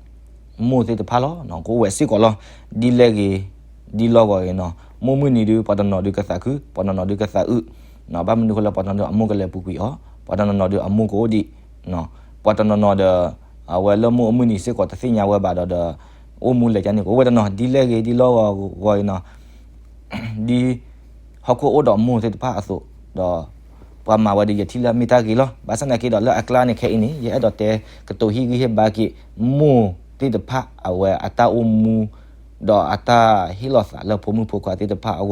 မိၢ်သ့ၣ်တဖၣ်လီၤ ကအိၣ်ဝဲစ့ၢ်ကီးလီၤ ဒ်လဲၣ်ဂ့ၤ ဒ်လီၢ်ဂီၤဂ့ၤနီၤ မိၢ်မုၢ်နံၤဒုး ပှၤတနီၤဒုးကသးခု ပှၤတနီၤဒုးကသးအုး ဘၣ်မနုၤဃိလၢပှၤတနီၤဒုးအမိၢ်ကလဲၤပူၤကွံာ်အီၤ ပှၤတနီၤနီၤဒုးအမိၢ်ကအိၣ်ဒံး ပှၤတနီၤနီၤဒီး အဝဲလၢမိၢ်အမုၢ်နံၤစ့ၢ်ကီးတသ့ၣ်ညါဝဲဘၣ်ဒီးဒီး အိၣ်မူလဲၤကန့ၣ် ကအိၣ်ဝဲတနီၤ ဒ်လဲၣ်ဂ့ၤဒ်လီၢ်ဂီၤဂီၤအံၤနီၤ ဒ် ဟီၣ်ခိၣ်အိၣ်ဒီးမိၢ်သ့ၣ်တဖၣ်အသိး ဒီး ပှၤမၤဝဲဒ်ယထံၣ်လၢအမ့ၢ်တၢ်ဂ့ၤလီၤ ဘၣ်ဆၣ်သနာ်က့ဒီးလၢအကျါန့ၣ်ခဲအံၤန့ၣ် ယအဲၣ်ဒိးတဲကတိၤဟ့ၣ်ဂံၢ်ဟ့ၣ်ဘါက့ၤ မိၢ်သ့ၣ်တဖၣ်အဝဲအတၢ်အိၣ်မူ ဒီးအတၢ်ဟ့ၣ်လီၤသးလၢဖိမုၣ်ဖိခွါသ့ၣ်တဖၣ်အ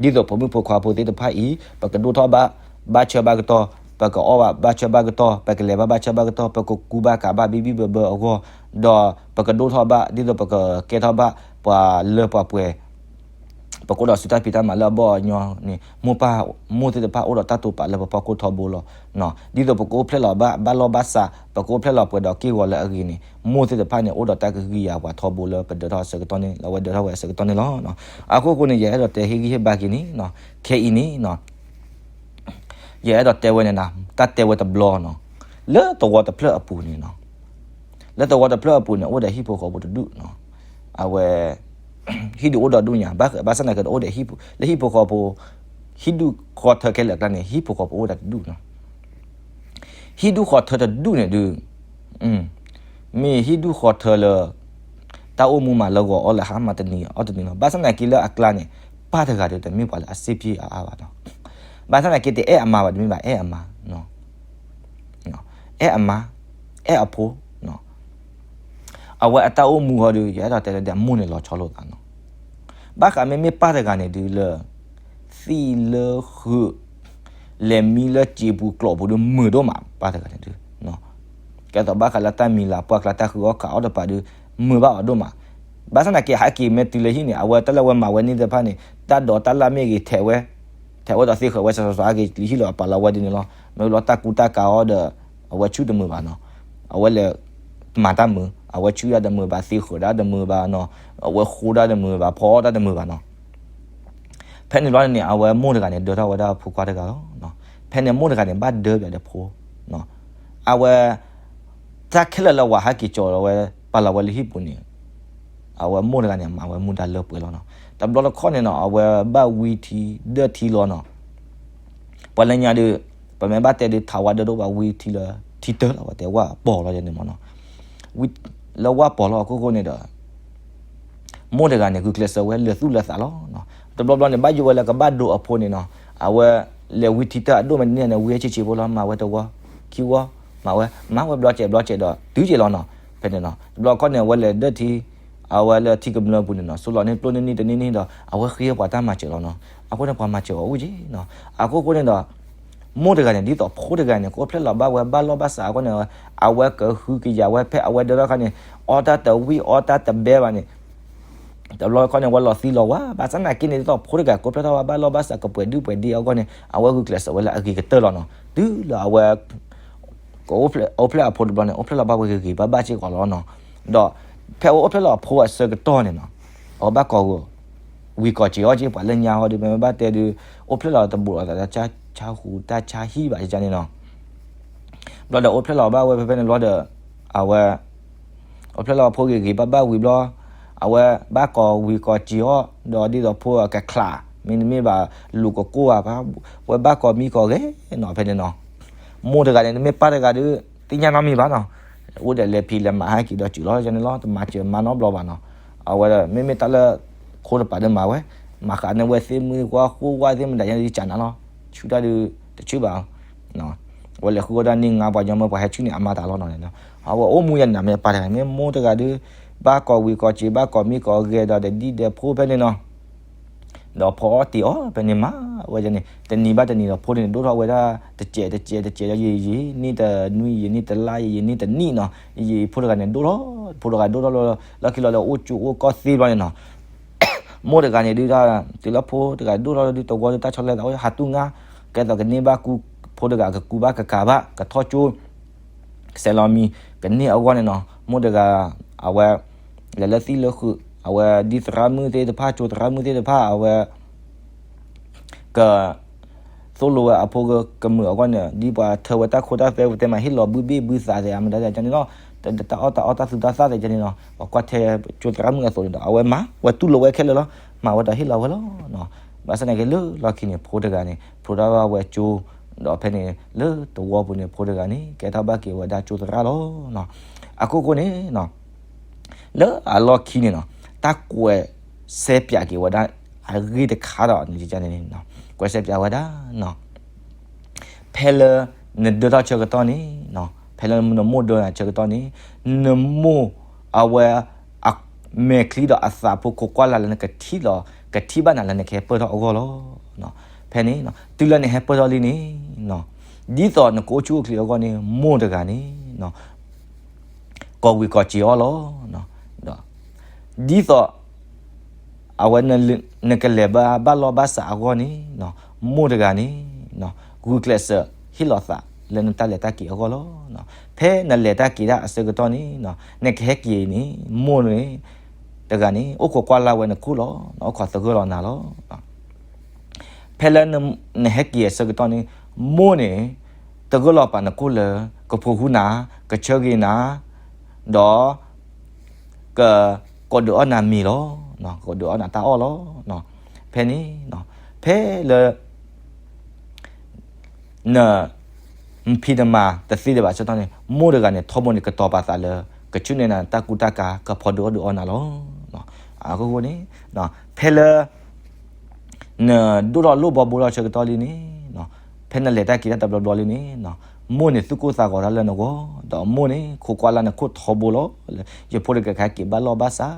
ဂီၢ် ဒ်သိးဖိမုၣ်ဖိခွါဖိသ့ၣ်တဖၣ်အံၤ ပကဒိၣ်ထီၣ်ဘၣ် ဘၣ်ဆၢဘၣ်ကတီၢ် ပကအီၣ်ဘၣ်ဘၣ်ဆၢဘၣ်ကတီၢ် ပကလဲၤဘၣ်ဘၣ်ဆၢဘၣ်ကတီၢ် ပကကူဘၣ်ကးဘၣ်ဘံၣ်ဘံၣ်ဘၢဘၢအဂီၢ် ဒီးပကဒိၣ်ထီၣ်ဘၣ် ဒ်သိးပကကဲထီၣ်ဘၣ် ပှၤလၢပှၤပှဲၤ ပကအိၣ်ဒီးစုတၢ်ဖံးတၢ်မၤလၢအဘီအညီန့ၣ် မိၢ်ပၢ် မိၢ်သ့ၣ်တဖၣ်အိၣ်ဒီးတၢ်တိာ်ပာ်လၢပဖီခိၣ်ထီဘိလီၤ. ဒ်သိးပကအိၣ်ဖျဲၣ်လီၤဘၣ် ဘၣ်လီၢ်ဘၣ်စး ပကအိၣ်ဖျဲၣ်လီၤပှဲၤဒီးက့ၢ်ဂီၤလၢအဂ့ၤန့ၣ် မိၢ်သ့ၣ်တဖၣ်န့ၣ် အိၣ်ဒီးတၢ်ကဟုကယာ်ပှၤထီဘိလၢပဒၢးထီၣ်အဆၢကတီၢ်န့ၣ် လၢအဝဲဒၢးထီၣ်ဝဲအဆၢကတီၢ်န့ၣ်လီၤ. အခိၣ်ဃိန့ၣ် ယအဲၣ်ဒိးတဲဟ့ၣ်ဂံၢ်ဟ့ၣ်ဘါက့ၤန့ၣ် ခဲအံၤန့ၣ် ယအဲၣ်ဒိးတဲဝဲန့ၣ် တၢ်တဲဝဲတဘျီနီၤ လၢသဝီတဖျၢၣ်အပူၤန့ၣ်နီၤ လၢသဝီတဖျၢၣ်အပူၤန့ၣ် အိၣ်ဒီးဟံၣ်ဖိဃီဖိတဒူၣ်နီၤ အဝဲ ဟံၣ်ဒုးအိၣ်ဒီးဒူၣ်ညါ ဘၣ်ဆၣ်သနာ်က့ဒီးအိၣ်ဒီး လၢဟံၣ်ဖိဃီဖိ ဟံၣ်ဒူၣ်ဃီထၢခဲလၢာ်အကျါန့ၣ် ဟံၣ်ဖိဃီဖိအိၣ်ဒီးတဒူၣ်နီၤ ဟံၣ်ဒူၣ်ဃီထၢတဒူၣ်န့ၣ်ဒုး မ့ၢ်ဟံၣ်ဒူၣ်ဃီထၢလၢ တၢ်အိၣ်မူမၤလၢဂီၤအီၣ်လၢဟါမးတနံၤအီၣ်တနံၤလီၤ. ဘၣ်ဆၣ်သနာ်က့လၢအကျါန့ၣ် ပၢ်တဂၤဒီးတမ့ၢ်ပှၤလၢအစ့ၢ်ကီးအါအါဘၣ်နီၤ. ဘၣ်ဆၣ်သနာ်က့တအဲၣ်အမါဘၣ် တမ့ၢ်ဘၣ် အဲၣ်အမါ အဲၣ်အမါ အဲၣ်အဖိ အဝဲအတၢ်အိၣ်မူဃီဒီး ယအဲၣ်ဒိးတဲလၢဒ်အမိၢ်န့ၣ်လီၤဆီလိာ်သးနီၤ. ဘၣ်ဃးမ့မ့ၢ်ပၢ်တဂၤန့ၣ်ဒုးလၢ သံၣ်လၢဃုာ် လဲၤမံလၢစံာ်ပူၤကျိာ်ပူၤဒုးမုာ်ဒိၣ်မး ပၢ်တဂၤန့ၣ်ဒုး ကဲသိးဘၣ်ဃးလၢတၢ်မံၤလၤပှၢ်ကျါ တၢ်ဃုအီၣ်ခးအီၣ်တပၤဒီး မုာ်ဘၣ်အီၤဒိၣ်မး. ဘၣ်ဆၣ်သနာ်က့ ဟဲက့ၤမ့ၢ်တုၤလၢဟံၣ်န့ၣ် အဝဲတၢ်လၢအဝဲမၤဝဲန့ၣ်သ့ၣ်တဖၣ်န့ၣ် တၢ်ဒိးတၢ်လၣ်မ့ၢ်ဂ့ၤ ထဲးဝဲ ထဲးဝဲဒီးသ့ဃၢၤဝဲ စီၤစီၤစီၤ ဟဲက့ၤလံဟံၣ်လီၤ အပာ်လီၤဝဲဒ်န့ၣ်လီၤ. မ့ၢ်လီၤတၢ်ကူတၢ်ကၤအီၤဒီး အဝဲဆူၣ်တမုာ်ဘၣ်နီၤ. အဝဲလဲၤမၤတၢ်မုာ် အဝဲဆူၣ်ဒၣ်တမုာ်ဘၣ် သ့ဃၢၤဒၣ်တမုာ်ဘၣ်နီၤ. အဝဲဃိဒၣ်တမုာ်ဘၣ် ဖီအီၣ်တၢ်တမုာ်ဘၣ်နီၤ. ဖဲန့ၣ်ဘျီန့ၣ် အဝဲမိၢ်တဂၤန့ၣ် ဒၢထီၣ်ဝဲဒၣ်ဖိခွါတဂၤလီၤ. ဖဲန့ၣ်မိၢ်တဂၤန့ၣ် ဘၣ်ဒၢပၠးဒီးဖိ, အဝဲ တၢ်ခဲလၢာ်လၢအဝၤဟဲက့ၤကၠီၤလီၤဝဲ ပာ်လီၤဝဲလၢဟံၣ်ပူၤန့ၣ် အဝဲမိၢ်တဂၤန့ၣ် မၤဝဲမူဒါလၢပှဲၤလီၤနီၤ. တဘျီတခီၣ်န့ၣ်နီၤ အဝဲဘၣ်ဝံထံဒၢၣ်ထံလီၤနီၤ. ပှၤလၢညါဒီး ပမ့ၢ်ဘၣ်တဲဒုး ထးဝါဒၢတအိၣ်ဘၣ် ဝံထံလၢထံတၢလီၤ ပှၤတဲဝၣ်ပီၤလီၤန့ၣ်မ့ၢ်နီၤ. လၢဝၣ်ပီၤလီၤအခိၣ်ဃိန့ၣ်ဒီး မိၢ်တဂၤန့ၣ် ဂုာ်ကျဲးစၢးဝဲလၢသူၣ်လၢသးလီၤ. တဘျီဘျီန့ၣ် ဘၣ်ယိၣ်ဝဲလၢကဘၣ်ဒိးအဖိန့ၣ်နီၤ အဝဲလဲၤဝံထံတၢ်အဒိၣ်မးန့ၣ်န့ၣ် ဝံဟဲဆံးဆံးဖိလီၤ မၤဝဲတဝီ ခံဝီ မၤဝဲ မၤဝဲဘျီစဲးဘျီစဲးဒီး တုၤက့ၤလီၤနီၤ. ဖဲန့ၣ်နီၤ တဘျီခီၣ်န့ၣ် အဝဲလဲၤဒၢၣ်ထံ အဝဲလၢထံကမျၢၢ်ပူၤန့ၣ်နီၤ စိလီၤန့ၢ်ပျိၢ်န့ၢ်နံၣ်တနံၣ်နံၣ်ဒီး အဝဲဃ့ပှၤတၢ်မၤစၢၤလီၤနီၤ. အဃိန့ၣ် ပှၤမၤစၢၤအီၤအိၣ်က့နီၤ. အခိၣ်ဃိန့ၣ်ဒီး မိၢ်တဂၤန့ၣ် ဒ်သိးဖိတဂၤန့ၣ် ကအိၣ်ဖျဲၣ်လီၤဘၣ်ဝဲဘၣ်လီၢ်ဘၣ်စးအဂီၢ်န့ၣ် အဝဲကဟုကယာ်ဝဲဖဲအဝဲဒၢထီၣ်ခါန့ၣ် အီၣ်တၢ်တဝံၣ်အီတၢ်တဘဲဘၣ်န့ၣ် တဘျီခီန့ၣ် အဝဲလီၤသံလီၤဝါ ဘၣ်ဆၣ်သနာ်က့န့ၣ် ဒ်သိးဖိတဂၤကအိၣ်ဖျဲၣ်ထီၣ်ဘၣ်ဘၣ်လီၢ်ဘၣ်စးကပှဲၤဒုၣ်ပှဲၤဒ့အဂီၢ်န့ၣ် အဝဲဂုာ်ကျဲးစၢးဝဲလၢအဂ့ၤကတၢၢ်လီၤနီၤ. တုၤလၢအဝဲ ကအိၣ်ဖျဲၣ်အိၣ်ဖျဲၣ်အဖိတဘျီန့ၣ် အိၣ်ဖျဲၣ်လီၤဘၣ်ဝဲဂ့ၤဂ့ၤဘၣ်ဘၣ်စ့ၢ်ကီးလီၤနီၤ. ဒီးဖဲအဝဲအိၣ်ဖျဲၣ်လီၤအဖိအဆၢကတီၢ်န့ၣ်နီၤ အဝဲဘၣ်ကီးဝံၤကီးစ့ၤအီၣ်က့ ပှၤလၢညါဟီဒီး မ့မ့ၢ်ဘၣ်တဲဒုး အိၣ်ဖျဲၣ်လီၤတဘူးလီၤသးတၢ်ဆါဟူတၢ်ဆါဟံၣ်ဘၣ်ယန့ၣ်နီၤ. ဘျီဒီးအိၣ်ဖျဲၣ်လီၤဘၣ်ဝဲဖဲဖဲန့ၣ်ဘျီဒီး အဝဲ အိၣ်ဖျဲၣ်လီၤအဖိဂ့ၤဂ့ၤဘၣ်ဘၣ်ဝံၤဘျီ အဝဲဘၣ်ကီးဝံၤကီးစ့ၤအီၣ် ဒီးဒ်သိးဖိအကချး မ့တမ့ၢ်ဘၣ် လူၤကကိၢ်ဘၣ် ဝဲဘၣ်ကီးမံကီးဂဲၤနီၤ ဖဲန့ၣ်နီၤ. မိၢ်တဂၤန့ၣ် တမ့ၢ်ပၢ်တဂၤဒီး သ့ၣ်ညါနီတမံၤဘၣ်နီၤ. အိၣ်ဒီးလဲၤဖံးလဲၤမၤဟဲက့ၤဒီးစၢၤလီၤန့ၣ်လီၤ တမၤစၢၤမၤနီတဘျီဘၣ်နီၤ. အဝဲမ့မ့ၢ်တၢ်လၢ ခိတပၤဒီးမၤဝဲ မၤဃးန့ၢ်ဝဲသ့ၣ်မုၢ်ကွၢ်ဃိဝၣ်သ့ၣ်မုၢ်ဒၣ်ယါန့ၣ် ယကနၣ်လီၤ ဆူၣ်တၢ်ဒုး တဆူၣ်ဘၣ် အဝဲလဲၤဃုဝဲဒၣ်န့ၢ်ငါပှၤညီမ့ၢ်ပှၤဟဲဆူၣ်န့ၣ် အမၤတၢ်လီၤနီၤ. အဝဲအိၣ်မူယၤန့ၣ် မ့ၢ်ပၢ်တဂၤ မ့ၢ်မိၢ်တဂၤဒီး ဘၣ်ကီးဝံၤကီးစ့ၤ ဘၣ်ကီးမံကီးဂဲၤဒီး တဒံၣ်ဒဲးဖိဖဲန့ၣ်နီၤ. ဒီးဖီအီၣ်တ့ၤအီၣ်ဖဲန့ၣ်မး ဝဲန့ၣ် တနံၤဘၣ်တနံၤဒီးဖိန့ၣ် ဒိၣ်ထီၣ်ဝဲဒၣ် တစဲးတစဲးတစဲးဒီး ယံာ်ယံာ် နံၣ်တနွံယံာ် နံၣ်တလါယံာ် နံၣ်တနံၣ်နီၤ ယံာ်ယံာ် ဖိတဂၤန့ၣ်ဒိၣ်ထီၣ် ဖိတဂၤဒိၣ်ထီၣ်လီၤ လီၢ်ခံလီၤလၢအိၣ်ကၠိအိၣ်ကီၢ်သ့ဘျီန့ၣ်နီၤ. မိၢ်တဂၤန့ၣ်ဒုး တုၤလၢဖိတဂၤဒိၣ်ထီၣ်လီၤဒုး တဝီဒုး တၢ်ဆီတလဲသးအိၣ် ဟးတူၢ်ငါ ကဲသိးကန့ၢ်ဘၣ်ကူ ဖိတဂၤကကူဘၣ်ကကၤဘၣ် ကထီၣ်ကၠိ ကဆဲးလီၤမံၤ ကန့ၢ်အဂီၢ်န့ၣ်နီၤ မိၢ်တဂၤ အဝဲ လဲၤလၢသံၣ်လၢဃုာ် အဝဲဒ်သရၣ်မုၣ်သ့ၣ်တဖၣ် ကၠိသရၣ်မုၣ်သ့ၣ်တဖၣ် အဝဲ က သိၣ်လိဝဲအဖိကမုာ်အဂီၢ်န့ၣ် ဒ်ပှၤထၢဝဲတၢ်ခိတၢ်သွဲပတဲမး ဟ့ၣ်လီၤဘုဘ့ၣ်ဘုသးသ့ၣ် အမတၤသ့ၣ်န့ၣ်လီၤ. တၢ်အီၣ်တၢ်အီတၢ်သူတၢ်သၣ်သ့ၣ်န့ၣ်လီၤ. ပှၤကွၢ်ထဲကၠိသရၣ်မုၣ်အသိးန့ၣ်ဒီး အဝဲမၤ ဝဲတူၢ်လိာ်ဝဲခဲလၢာ်လီၤ. မၤဝဲဒီးဟ့ၣ်လီၤဝဲလီၤ. ဘၣ်ဆၣ်သနာ်က့လၢလီၢ်ခံန့ၣ် ဖိတဂၤန့ၣ် ဖျိထီၣ်ဘၣ်ဝဲကၠိ ဒီးဖဲန့ၣ် လၢတဝီပူၤန့ၣ် ဖိတဂၤန့ၣ် ကဲထီၣ်ဘၣ်က့ၤဝဲဒၣ်ကၠိသရၣ်လီၤ. အခိၣ်ဃိန့ၣ် လၢအလီၢ်ခံန့ၣ်နီၤ တၢ်ကွဲးစဲးပၠးက့ၤဝဲဒၣ် အဂ့ၢ်တခါဒီးန့ၣ် ကွဲးစဲးပၠးဝဲဒၣ် ဖဲလၢနဒၢထီၣ်ဆၢကတီၢ်န့ၣ် ဖဲလၢနမိၢ်ဒၢနၤဆၢကတီၢ်န့ၣ် နမိၢ်အဝဲ အမဲာ်ချံဒီးအသးဖိခိးကွၢ်လၢ်လၢနကထံၣ်လီၤ ကထံၣ်ဘၣ်နၤလၢနကဟဲပၢၢ်ထီၣ်အဂီၢ်လီၤ. ဖဲန့ၣ် တုၤလၢနဟဲပၢၢ်ထီၣ်လံန့ၣ် ဒ်သိးနကအိၣ်ဆူၣ်အိၣ်ချ့အဂီၢ်န့ၣ် မိၢ်တဂၤန့ၣ် ကီၢ်ဝံၤကီၢ်စ့ၤအီၣ်လီၤ. ဒ်သိး အဝဲ နကလဲၤဘၣ်ဘၣ်လီၢ်ဘၣ်စးအဂီၢ်န့ၣ် မိၢ်တဂၤန့ၣ် ဂုာ်ကျဲးစၢးဟ့ၣ်လီၤသးလၢနတၢ်လဲၤတၢ်က့ၤအဂီၢ်လီၤ. ဖဲနလဲၤတၢ်က့ၤတၢ်အဆၢကတီၢ်န့ၣ် နကဟဲက့ၤန့ၣ် မိၢ်န့ၣ် တဂၤန့ၣ် အိၣ်ခိးကွၢ်လၢ်ဝဲနခိၣ်လီၤ. အိၣ်ခိးသဂၢၢ်လီၤနၤလီၤ. ဖဲလၢနဟဲက့ၤအဆၢကတီၢ်န့ၣ် မိၢ်န့ၣ် သဂၢၢ်လီၤပာ်နခိၣ်လၢ ကဖိးဟုနၤ ကဆၢဂ့ၤနၤ ဒီး က ကိးဒုးအီၣ်နၤမ့ၤလီၤ. ကိးဒုးအီၣ်နၤတၢ်အီၣ်လီၤ. ဖဲန့ၣ် ဖဲလၢ န ဖံးနမၤတသ့ဒံးဘၣ်အဆၢကတီၢ်န့ၣ် မိၢ်တဂၤန့ၣ် ထီဘိန့ၣ် ကတီၤပာ်သးလၢ ကဆူၣ်န့ၢ်နၤတၢ်ကူတၢ်ကၤ ကဖီဒုးအီၣ်ဒုးအီနၤလီၤ. အဃိန့ၣ် ဖဲလၢ နဒိၣ်ထီၣ်လိၣ်ဘီဘိထီၣ်ဆၢကတီၢ်လံန့ၣ် ဖဲနလဲၤတၢ်က့ၤတၢ်တဘျီဘျီလံန့ၣ် မိၢ်န့ၣ်သူၣ်ကိၢ်သးဂီၤတၢ်လၢနဂီၢ်, ဒီးမိၢ်န့ၣ်ခိးကွၢ်လၢနခိၣ်ထီဘိလီၤ. ယဖိတဂၤကဟဲက့ၤဘၣ်လီၢ်ဘၣ်စး,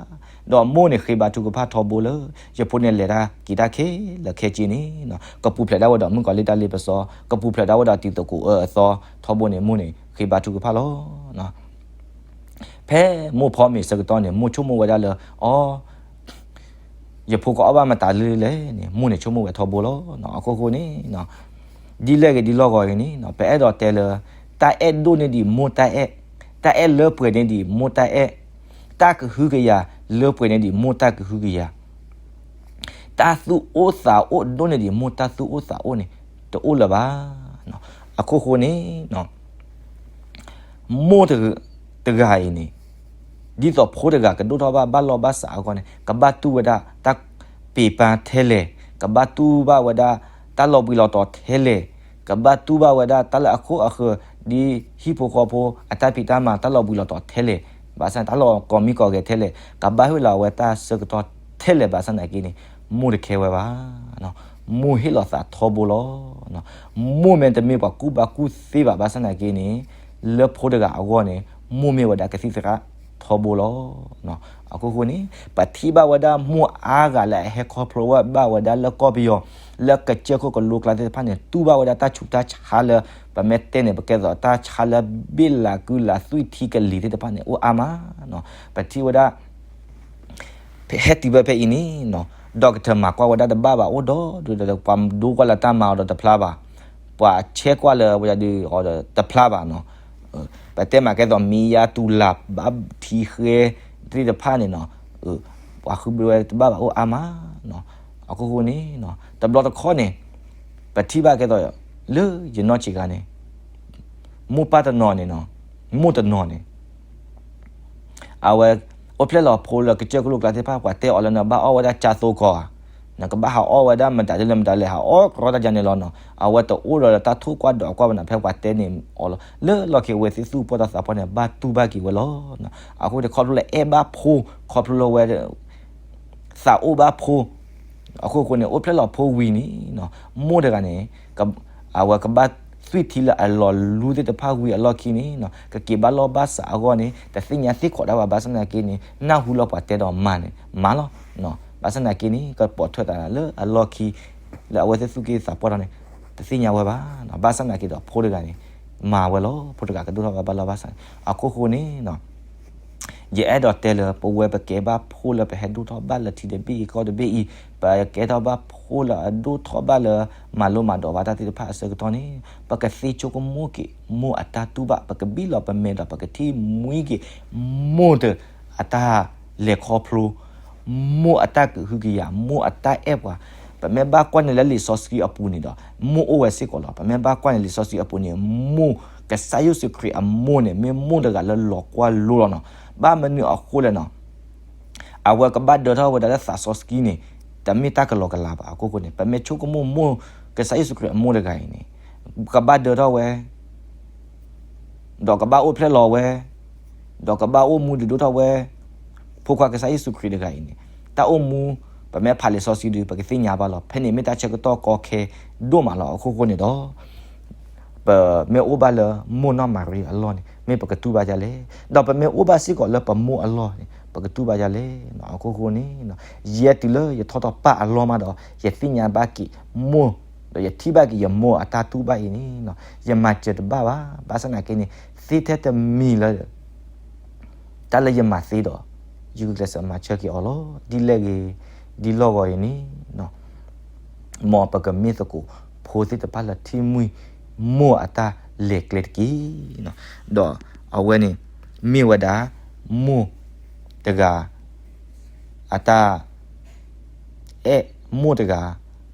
ဒီးမိၢ်န့ၣ်ဃ့ဘါထုကဖၣ်ထီဘိလၢ ယဖိန့ၣ်လဲၤတၢ်က့ၤတၢ်ခဲလၢာ်ခဲဆ့န့ၣ်, ကပူၤဖျဲးဒၣ်ဝဲဒီးမုၣ်ကီၤလံၢ်တၢ်လ့ပစီ, ကပူၤဖျဲးဒၣ်ဝဲဒီးတံၤသကိးအၢအသီထီဘိန့ၣ် မိၢ်န့ၣ်ဃ့ဘါထုကဖၣ်လီၤ. ဖဲမိၢ်ဖီမ့ၤဆၢကတီၢ်န့ၣ် မိၢ်ဆိကမိၣ်ဝဲဒၣ်လၢ အီ ယဖိကအီၣ်ဘၣ်မတၤလၢလဲၣ်န့ၣ် မိၢ်န့ၣ်ဆိကမိၣ်ဝဲထီဘိလီၤ. အခိၣ်ဃိန့ၣ် ဒ်လဲၣ်ဂ့ၤဒ်လီၢ်ဂီၤဂ့ၤန့ၣ် ပအဲၣ်ဒိးတဲလၢ တၢ်အဲၣ်ဒိၣ်န့ၢ်ဒံးမိၢ်တၢ်အဲၣ်, တၢ်အဲၣ်လၢပှဲၤန့ၢ်ဒံးမိၢ်တၢ်အဲၣ်, တၢ်ကဟုကယာ်လၢပှဲၤန့ၢ်ဒံးမိၢ်တၢ်ကဟုကယာ်, တၢ်သူၣ်အိၣ်သးအိၣ်ဒိၣ်န့ၢ်ဒံးမိၢ်တၢ်သူၣ်အိၣ်သးအိၣ်န့ၣ် တအိၣ်လၢၤဘၣ်. အခိၣ်ဃိန့ၣ် မိၢ်တဂၤအံၤန့ၣ် ဒ်သိးဖိတဂၤကဒိၣ်ထီၣ်ဘၣ်ဘၣ်လီၢ်ဘၣ်စးအဂီၢ်န့ၣ် ကဘၣ်တူၢ်ဝဲဒၣ်တၢ်ပ့ၤပၢ်ထဲလဲၣ်, ကဘၣ်တူၢ်ဘၣ်ဝဲဒၣ်တၢ်လီၤဘှံးလီၤတီၤထဲလဲၣ်, ကဘၣ်တူၢ်ဘၣ်ဝဲဒၣ်တၢ်လၢအခိၣ်အဃၢၤ ဒ်ဟံၣ်ဖိဃီဖိအတၢ်ဖံးတၢ်မၤတၢ်လီၤဘှံးလီၤတီၤထဲလဲၣ်, ဘၣ်ဆၣ်တၢ်လီၤကိးမံၤကိးဂဲၤထဲလဲၣ် ကဘၣ်ဟ့ၣ်လီၤဝဲတၢ်ဆၢကတီၢ်ထဲလဲၣ်ဘၣ်ဆၣ်သနာ်က့န့ၣ် မိၢ်တခဲဝဲဘၣ်. မိၢ်ဟ့ၣ်လီၤသးထီဘိလီၤ. မိၢ်မ့ၢ်တမ့ၢ်ပှၤကူၣ်ဘၣ်ကူၣ်သ့ဘၣ်ဘၣ်ဆၣ်သနာ်က့န့ၣ် လၢဖိတဂၤအဂီၢ်န့ၣ် မိၢ်မ့ၢ်ဝဲဒၣ်ကသံၣ်သရၣ်ထီဘိလီၤ. အခိၣ်ဃိန့ၣ် ပထံၣ်ဘၣ်ဝဲဒၣ်မိၢ်အါဂၤလၢအဟဲခီဖျိဝဲဘၣ်ဝဲဒၣ်လၢကီၢ်ပယီၤ လၢကစၢၢ်ခိၣ်ကလိကျါသ့ၣ်တဖၣ်န့ၣ် တူၢ်ဘၣ်ဝဲဒၣ်တၢ်ဆူးတၢ်ဆါလၢ ပမ့ၢ်တဲန့ၣ် ပကဲသိးတၢ်ဆါလၢဘ့ၣ်လးကုလးသွံၣ်ထံကလံၤသ့ၣ်တဖၣ်န့ၣ် အိၣ်အါမး. ပထံၣ်ဝဲဒၣ် ဟဲတုၤဖဲဖဲအံၤန့ၣ် ဒီကထၢၣ်မၤကွၢ်ဝဲဒၣ်တဘၣ်ဘၣ် အိၣ်ဒီးဒုးဒီး ပှၤဒိကွၢ်လၢတၢ်မၤအီၤဒီးတဖျါဘၣ်, ပှၤဆဲးကွၢ်လၢဝဲဒၣ်ဒုးအီၤဒီးတဖျါဘၣ်နီၤ. ပတဲမၤကဲသိးမံယါတူလၢ်ဘၣ်ထံဃဲ သ့ၣ်တဖၣ်န့ၣ်နီၤ, ပှၤဃုဘျုးဝဲတဘၣ်ဘၣ်အိၣ်အါမးနီၤ. အခိၣ်ဃိန့ၣ် တဘျီတခီၣ်န့ၣ် ပထံၣ်ဘၣ်ကဲသိး လၢယနီၢ်ဆံးခါန့ၣ် မိၢ်ပၢ်တနီၤန့ၣ်နီၤ, မိၢ်တနီၤန့ၣ် အဝဲ အိၣ်ဖျဲၣ်လီၤဖိလၢကစၢၢ်ကလိကျါသ့ၣ်တဖၣ် ပှၤတဲအီၤလၢနဘၣ်အီၣ်ဝဲဒၣ်ကၠါသိကီးဧါ, နကဘၣ်ဟးအီၣ်ဝဲဒၣ်မတၤဒ်လဲၣ်မတၤလဲၣ် ဟးအီၣ်ကရီတၢ်ယါန့ၣ်လီၤနီၤ. အဝဲတအိၣ်ဒီးတၢ်ထိၣ်ကွၢ်ဒီးကွၢ်ဘၣ်နီၤ ဖဲပှၤတဲန့ၣ်အီၤလီၤ. လၢလီၢ်ခံအဝဲသ့ၣ်သူၣ်ပီၢ်တၢ်သးပီၢ်န့ၣ် ဘၣ်တူၢ်ဘၣ်က့ၤဝဲလီၤ. အဃိန့ၣ် ခီဖျိလၢအဲၣ်ဘၣ်ဖိ, ခီဖျိလၢဝဲ သးအိၣ်ဘၣ်ဖိ, အခိၣ်ဃိန့ၣ် အိၣ်ဖျဲၣ်လီၤဖိဝံၤန့ၣ် မိၢ်တဂၤန့ၣ် အဝဲကဘၣ်သွံၣ်ထံလၢအလီၤလူသ့ၣ်တဖၣ်ဝံၤအလီၢ်ခံန့ၣ် ကက့ၤဘၣ်လီၢ်ဘၣ်စးအဂီၢ်န့ၣ် တသ့ၣ်ညါသ့ၣ်ခီးဒၣ်ဘၣ် ဘၣ်ဆၣ်သနာ်က့န့ၣ် နၢ်ဟူလၢပှၤတဲဒီးမၤန့ၣ် မၤလီၤ. ဘၣ်ဆၣ်သနာ်က့န့ၣ် ကပိာ်ထွဲသးလၢအလီၢ်ခံ လၢအဝဲသ့ၣ်သူၣ်က့သးပီၢ်တၢ်န့ၣ် တသ့ၣ်ညါဝဲဘၣ်. ဘၣ်ဆၣ်သနာ်က့ဒီးဖိတဂၤန့ၣ် မၤဝဲလီၤ. ဖိတဂၤကဒိၣ်ထီၣ်ဝဲဘၣ်လီၢ်ဘၣ်စးန့ၣ် အခိၣ်ဃိန့ၣ် ယအဲၣ်ဒိးတဲလၢ ပဝဲပကဲဘၣ်ဖိလၢပဟဲဒိၣ်ထီၣ်ဘၣ်လၢထံတဘ့ၣ်အံၤကီၢ်တဘ့ၣ်အံၤ, ပကဲထီၣ်ဘၣ်ဖိလၢအဒိၣ်ထီၣ်ဘၣ်လၢ မၤလိမၤဒိးဘၣ်တၢ်သ့ၣ်တဖၣ်အဆၢကတီၢ်န့ၣ် ပကသ့ဆိကမိၣ်က့ၤ မိၢ်အတၢ်တူၢ်ဘၣ်, ပကဘံၣ်လီၤပမဲာ်ဒီး ပကထံၣ်မှံက့ၤ မိၢ်တ အတၢ်လဲၤခီဖျိ မိၢ်အတၢ်ကဟုကယာ်, မိၢ်အတၢ်အဲၣ်ပှၤ, ပမ့ၢ်ဘၣ်ကွၢ်န့ၣ်လၢလံာ်စီဆှံအပူၤန့ၣ်ဒီး မိၢ်အိၣ်ဝဲစ့ၢ်ကီးလီၤ. ပမ့ၢ်ဘၣ်ကွၢ်န့ၣ်လံာ်စီဆှံအပူၤန့ၣ် မိၢ်ကစၢ်ယ့ၣ်ၡူးခရံာ်အမိၢ်န့ၣ် မ့ၢ်မိၢ်တဂၤလၢလီၤကွၢ်လိလီၤနီၤ. ဘၣ်မနုၤအဃိလဲၣ်နီၤ အဝဲကဘၣ်ဒၢထီၣ်ဝဲဒၣ်လၢသးစီဆှံန့ၣ် တမ့ၢ်တၢ်ကလီကလီဘၣ်. အခိၣ်ဃိန့ၣ် ပမ့ၢ်ဆိကမိၣ်မိၢ်ကစၢ်ယ့ၣ်ၡူးခရံာ်အမိၢ်တဂၤအံၤန့ၣ် ကဘၣ်ဒၢထီၣ်ဝဲ ဒီးကဘၣ်အိၣ်ဖျဲၣ်လီၤဝဲ, ဒီးကဘၣ်အိၣ်မူဒုးဒိၣ်ထီၣ်ဝဲ, ဖိခွါကစၢ်ယ့ၣ်ၡူးခရံာ်တဂၤအံၤန့ၣ် တၢ်အိၣ်မူ ပမ့ၢ်ဖးလံာ်စီဆှံဒုး ပကသ့ၣ်ညါဘၣ်လီၤ. ဖဲန့ၣ်မ့ၢ်တၢ်ဆၢကတီၢ်ကီခဲဒိၣ်မးလီၤ. အခိၣ်ဃိန့ၣ်ဒီး ပမ့ၢ်အိၣ်ဘၣ်လၢမိၢ်နီၢ်မၤရံအလီၢ်န့ၣ် မ့ၢ်ပကတူၢ်ဘၣ်ဒ်လဲၣ်, ဒီးပမ့ၢ်အိၣ်ဘၣ်စ့ၢ်ကီးလၢပမိၢ်အလီၢ်န့ၣ် ပကတူၢ်ဘၣ်ဒ်လဲၣ်. အခိၣ်ဃိန့ၣ် ယဲတုၤလၢယထီၣ်ထီၣ်ပၢ်အလီၢ်မးဒီး ယသ့ၣ်ညါဘၣ်က့ၤမိၢ် ဒီးယထံၣ်ဘၣ်က့ၤယမိၢ်အတၢ်တူၢ်ဘၣ်အံၤန့ၣ် ယမၤစၢၤတဘၣ်ဘၣ်. ဘၣ်ဆၣ်သနာ်က့န့ၣ် သ့ထဲတမံၤလၢ တၢ်လၢယမၤသ့ဒီး ယဂုာ်ကျဲးစၢးမၤဆၢက့ၤအီၤလီၤ. ဒ်လဲၣ်ဂ့ၤ ဒ်လီၢ်ဂီၤအံၤန့ၣ် မ်ပကမ့ၢ်သကိးဖိသ့ၣ်တဖၣ်လၢထံၣ်မှံ မိၢ်အတၢ်လဲၤကျဲတက့ၢ်. ဒီးအဝဲန့ၣ် မ့ၢ်ဝဲဒၣ် မိၢ်တဂၤ အတၢ် အဲၣ်မိၢ်တဂၤ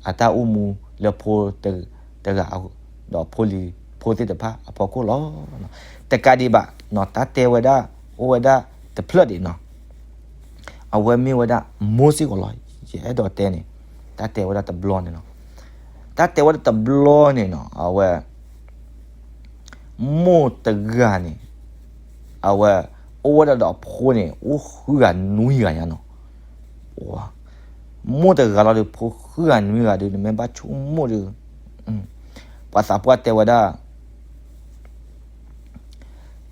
အတၢ်အိၣ်မူလၢဖိတဂၤ ဒီးဖိလံၤဖိသ့ၣ်တဖၣ်အဖီခိၣ်လီၤ. တကးဒံးဘၣ် တၢ်တဲဝဲဒၣ် အိၣ်ဝဲဒၣ်တဖျၢၣ်ဒံးနီၤ အဝဲမ့ၢ်ဝဲဒၣ်မိၢ်စ့ၢ်ကီးလီၤ. ယအဲၣ်ဒိးတဲန့ၣ် တၢ်တဲဝဲဒၣ်တဘျီန့ၣ်နီၤ တၢ်တဲဝဲဒၣ်တဘျီန့ၣ်နီၤ အဝဲ မိၢ်တဂၤန့ၣ် အဝဲ အိၣ်ဝဲဒၣ်ဒီးအဖိန့ၣ် အိၣ်ဃုဂၤနွံဂၤညါနီၤ. မိၢ်တဂၤလီၤဒီး ဖိဃုဂၤနွံဂၤဒီး နမ့ၢ်ဘၣ်ဆိကမိၣ်ဒီး ပှၤသးပှၢ်တဲဝဲဒၣ်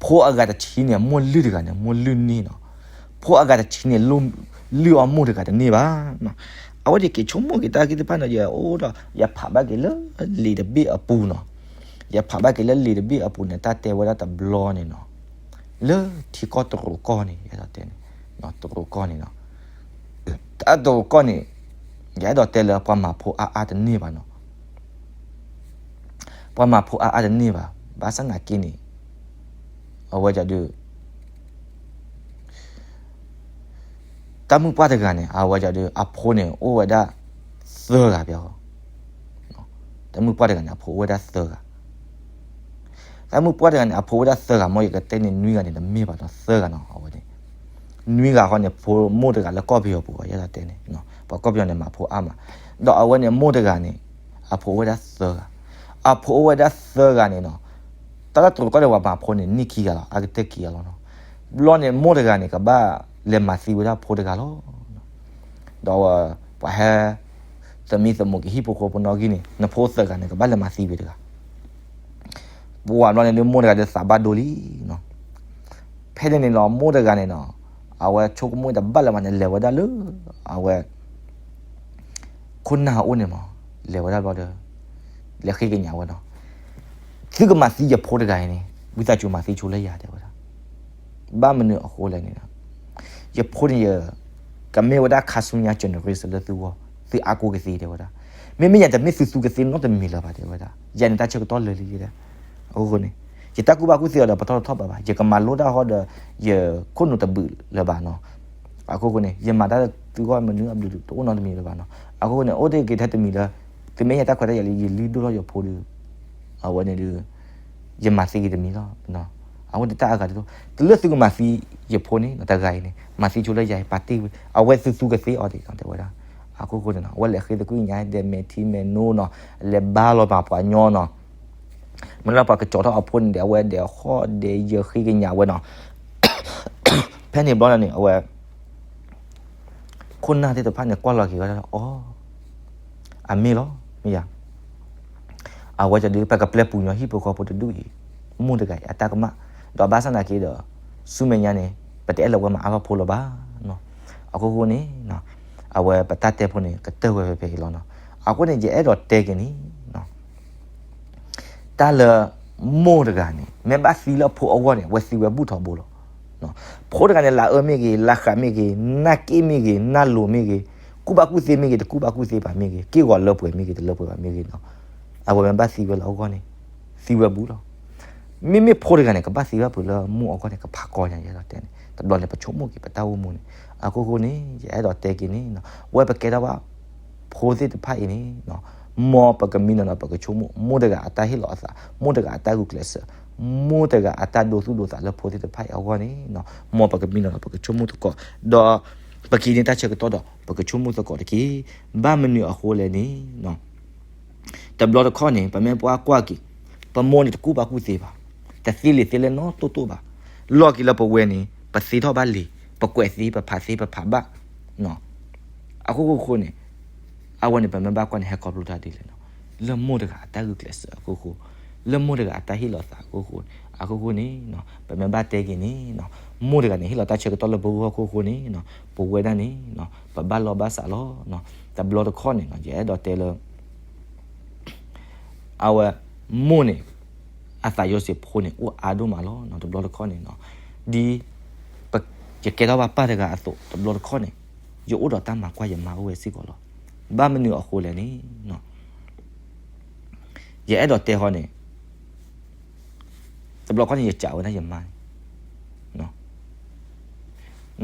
ဖိအဂၤတဆံန့ၣ် မိၢ်လုၢ်တဂၤန့ၣ် မိၢ်လုၢ်န့ၢ်နီၤ. ဖိအဂၤတဆံန့ၣ် လုၢ်အီၣ်မိၢ်တဂၤတန့ၢ်ဘၣ်နီၤ. အဝဲဒၣ်က့ၤဆိကမိၣ်က့ၤတၢ်ဂ့ၢ်တဖၣ်န့ၣ် ယအိၣ်ဒီး ယဖးဘၣ်က့ၤလၢလံာ်တဘ့ၣ်အပူၤနီၤ. ယဖးဘၣ်က့ၤလၢလံာ်တဘ့ၣ်အပူၤန့ၣ် တၢ်တဲဝဲဒၣ်တဘျီန့ၣ်နီၤ, လၢထံကီၢ်တရူးကီၢ်န့ၣ် ယအဲၣ်ဒိးတဲန့ၣ်, တရူးကီၢ်န့ၣ်နီၤ, တၢ်တရူးကီၢ်န့ၣ် ယအဲၣ်ဒိးတဲလၢပှၤမၤဖိအါအါတန့ၢ်ဘၣ်နီၤ. ပှၤမၤဖိအါအါတန့ၢ်ဘၣ်, ဘၣ်ဆၣ်သနာ်က့န့ၣ် အဝဲဒၣ်ဒုး တၢ်မုၣ်ပှၢ်တဂၤန့ၣ် အဝဲဒၣ်ဒုး အဖိန့ၣ် အိၣ်ဝဲဒၣ်သၢဂၤဘၣ်. တၢ်မုၣ်ပှၢ်တဂၤန့ၣ် အဖိအိၣ်ဝဲဒၣ်သၢဂၤ. တၢ်မုၣ်ပှၢ်တဂၤန့ၣ် အဖိအိၣ်ဝဲဒၣ်သၢဂၤ မ်ယကတဲန့ၣ် နွံဂၤန့ၣ် တမ့ၢ်ဘၣ်နီၤ, သၢဂၤနီၤ အဝဲန့ၣ်. နွံဂၤဃီန့ၣ် ဖိမိၢ်တဂၤလၢကီၢ်ပယီၤပူၤ ယအဲၣ်ဒိးတဲန့ၣ်, ပှၤကီၢ်ပယီၤန့ၣ် မၤဖိအါမး, ဒီးအဝဲန့ၣ်မိၢ်တဂၤန့ၣ် အဖိအိၣ်ဝဲဒၣ်သၢဂၤ. အဖိအိၣ်ဝဲဒၣ်သၢဂၤန့ၣ်နီၤ, တၢ်လၢတရူးကီၢ်န့ၣ် ပှၤမၤဖိန့ၣ် နံၣ်ခံဂၤလီၤ, အကတၢၢ်ခံဂၤလီၤနီၤ. ဘျီန့ၣ် မိၢ်တဂၤန့ၣ် ကဘၣ်လဲၤမၤသံဝဲဒၣ်ဖိတဂၤလီၤ. ဒီးပှၤဟဲ သမံသမိးကဟံၣ်ဖိဃီဖိနီၣ်ဂံၢ်န့ၣ် နဖိသၢဂၤန့ၣ် ကဘၣ်လဲၤမၤသံဝဲတဂၤ. ပှၤဘျီန့ၣ်ဒုး မိၢ်တဂၤဒုးသးဘၣ်ဒိလံနီၤ. ဖဲန့ၣ်န့ၣ်လီၤ မိၢ်တဂၤန့ၣ်နီၤ, အဝဲဆိကမိၣ်တဘၣ်လၢၤဘၣ်န့ၣ် လဲၤဝဲဒၣ်လၢ အဝဲ ခိၣ်နၢ်အအိၣ်န့ၣ်မး, လဲၤဝဲဒၣ်ဘျီဒီး လဲၤဃ့ကညးဝဲနီၤ, သုကမၤသံယဖိတဂၤအံၤန့ၣ် ဝံသးစူၤမၤသံဆိလၢယၤ တဲဝဲဒၣ်. ဘၣ်မနုၤအဃိလဲၣ်န့ၣ်, ယဖိန့ၣ်ယ ကမ့ၢ်ဝဲဒၣ်ခါဆူညါ generation လၢသုဂီၢ်, သုအါကိးကသ့ တဲဝဲဒၣ်. မ့မ့ၢ်ယၤတမ့ၢ်သုသူကသ့နီတမံၤလၢၤဘၣ် တဲဝဲဒၣ်. ယၤန့ၣ်တၢ်ဆၢကတီၢ်လၢာ်လံ တဲဝဲဒၣ်. အဃိန့ၣ် ယတၢ်ကူၣ်ဘၣ်ကူၣ်သ့အီၤဒီး ပတီၢ်တထီၣ်ဘးဘၣ်, ယကမၤလိတၢ်ဟီဒီး ယခိၣ်နူာ်တဘုးလၢၤဘၣ်နီၤ. အဃိန့ၣ် ယမၤတၢ်လၢသုဂီၢ်မနုၤအဘျုးတအိၣ်နီတမံၤလၢၤဘၣ်နီၤ. အဃိန့ၣ် အိၣ်တ့ၢ်က့ၤထဲတမံၤလၢ သုမ့ၢ်ယတၢ်ခွဲးတၢ်ယာ်လံ ယလုၢ်ဒိၣ်ထီၣ်ယဖိဒီး အဝဲန့ၣ်ဒုး ယမၤသံက့ၤတမံၤလီၤ. အဃိန့ၣ်တၢ်အဂၤတဒိၣ် တလၢသုကမၤသံယဖိန့ၣ် တဂၤအံၤန့ၣ် မၤသံဆိလၢယၤ ပာ်တ့ၢ်ဝဲ အဝဲသုသူကသ့အီၤဒံး တဲဝဲဒၣ်. အဃိဃိန့ၣ်နီၤ အဝဲလဲၤဃ့သကွံာ်ညါ ဒဲးမဲာ်ထံမဲာ်နိနီၤ လဲၤဘါလီၤမၤပှၤညီနီၤ. မ့ၢ်လၢပှၤကကၠီၤထီၣ်အဖိန့ၣ်ဒီး အဝဲဒဲးဟီၣ်ဒဲးယၢၤဃ့ကညးဝဲနီၤ. ဖဲန့ၣ်ဘျီန့ၣ် အဝဲ ခိၣ်နၢ်သ့ၣ်တဖၣ်န့ၣ် ကွၢ်လီၤက့ၤဝဲဒၣ်လၢ အီ အမ့ၢ်လီၤ မ့ၢ်ယၤ အဝဲဒၣ်ဒုး ပကပျဲပူၤညီဟံၣ်ဖိဃီဖိတဒူၣ်အံၤ မိၢ်တဂၤအံၤအတၢ်ကမၣ်, ဒီးဘၣ်ဆၣ်သနာ်က့ဒီး ဆူမဲာ်ညါန့ၣ် ပတအဲၣ်လၢအဝဲမၤအါထီၣ်ဖိလၢၤဘၣ်. အဃိဃိန့ၣ် အဝဲပတၢ်တဲဖိန့ၣ် ကတၢၢ်ဝဲဖဲဖဲအံၤလီၤနီၤ. အဃိန့ၣ် ယအဲၣ်ဒိးတဲက့ၤန့ၣ် တၢ်လၢ မိၢ်တဂၤန့ၣ် မ့ၢ်ဘၣ်သံလၢအဖိအဂီၢ်န့ၣ် အဝဲသံဝဲဘူၣ်ထီဘိလီၤ. ဖိတဂၤန့ၣ် လၤအၢမ့ၢ်ဂ့ၤ, လၤဃးမ့ၢ်ဂ့ၤ, နၢ်က့ၣ်မ့ၢ်ဂ့ၤ, နၢ်လိၤမ့ၢ်ဂ့ၤ, ကူၣ်ဘၣ်ကူၣ်သ့မ့ၢ်ဂ့ၤ, တကူၣ်ဘၣ်ကူၣ်သ့ဘၣ်မ့ၢ်ဂ့ၤ, က့ၢ်ဂီၤလၢပှဲၤမ့ၢ်ဂ့ၤ, တလၢပှဲၤဘၣ်မ့ၢ်ဂ့ၤနီၤ, အဝဲမ့ၢ်ဘၣ်သံဝဲလၢအဂီၢ်န့ၣ် သံဝဲဘူၣ်လီၤ. မ့မ့ၢ်ဖိတဂၤန့ၣ် ကဘၣ်သံဘၣ်ပှဲၤလၢမိၢ်အဂီၢ်န့ၣ် ကဖးကီညါ ယအဲၣ်ဒိးတဲန့ၣ် တဘျီန့ၣ် ပဆိကမိၣ်က့ၤပတၢ်အိၣ်မူန့ၣ်. အဃိဃိန့ၣ် ယအဲၣ်ဒိးတဲက့ၤန့ၣ် ဝဲပကဲထီၣ်ဘၣ် ဖိသ့ၣ်တဖၣ်အံၤန့ၣ် မ်ပကမံနီၤဒီး ပကဆိကမိၣ် မိၢ်တဂၤအတၢ်ဟ့ၣ်လီၤအသး, မိၢ်တဂၤအတၢ်ဂုာ်ကျဲးစၢး, မိၢ်တဂၤအတၢ်ဒိသူၣ်ဒိသးလၢဖိသ့ၣ်တဖၣ်အံၤအဂီၢ်န့ၣ် မ်ပကမံနီၤဒီး ပကဆိကမိၣ်သကိး, ဒီး ပကဟံးန့ၢ်တၢ်ဆၢကတီၢ်ဒီး ပကဆိကမိၣ်သကိးတက့ၢ်. ဘၣ်မနုၤအဃိလဲၣ်န့ၣ် တဘျီတခီၣ်န့ၣ် ပမ့ၢ်ပှၤကွၢ်က့ၤ ပမိၢ်န့ၣ်တကူၣ်ဘၣ်ကူၣ်သ့ဘၣ်, တသ့လံာ်သ့လဲၢ်နီတိၢ်တိၢ်ဘၣ်, လီၢ်က့ၤလၢပဝဲန့ၣ် ပသ့ထီၣ်ဘၣ်လံာ်, ပကွဲးသ့ ပဖးသ့ ပဖးဘၣ် အဃိဃိန့ၣ် အဝဲန့ၣ် ပမ့ၢ်ဘၣ်ကွၢ်န့ၣ် ဟဲခီဖျိတၢ်ဒ်လဲၣ်နီၤ, လၢမိၢ်တဂၤအတၢ်ဂုာ်ကျဲးစၢးအဃိဃိ, လၢမိၢ်တဂၤအတၢ်ဟ့ၣ်လီၤသးအဃိဃိ, အဃိဃိန့ၣ် ပမ့ၢ်ဘၣ်တဲက့ၤန့ၣ် မိၢ်တဂၤန့ၣ် ဟ့ၣ်လီၤတၢ်ဆၢကတီၢ်လၢပဂီၢ်အဃိဃိန့ၣ် ပဝဲဒၣ်န့ၣ် ပဘၣ်လီၢ်ဘၣ်စးလီၤ. တဘျီတခီၣ်န့ၣ် ယအဲၣ်ဒိးတဲလၢ အဝဲ မိၢ်န့ၣ် အသးယိၤစ့ၢ်ဖိန့ၣ် အိၣ်အါဒိၣ်မးလီၤ. တဘျီတခီၣ်န့ၣ် ဒ် ယကဲထီၣ်ဘၣ်ပၢ်တဂၤအသိး တဘျီတခီၣ်န့ၣ် ယအိၣ်ဒီးတၢ်မၤကွၢ်ယမါအိၣ်ဝဲစ့ၢ်ကီးလီၤ. ဘၣ်မနုၤအဃိလဲၣ်န့ၣ် ယအဲၣ်ဒိးတဲဃီန့ၣ် တဘျီခီၣ်န့ၣ် ယစံးဝဲဒၣ်ယမါန့ၣ် န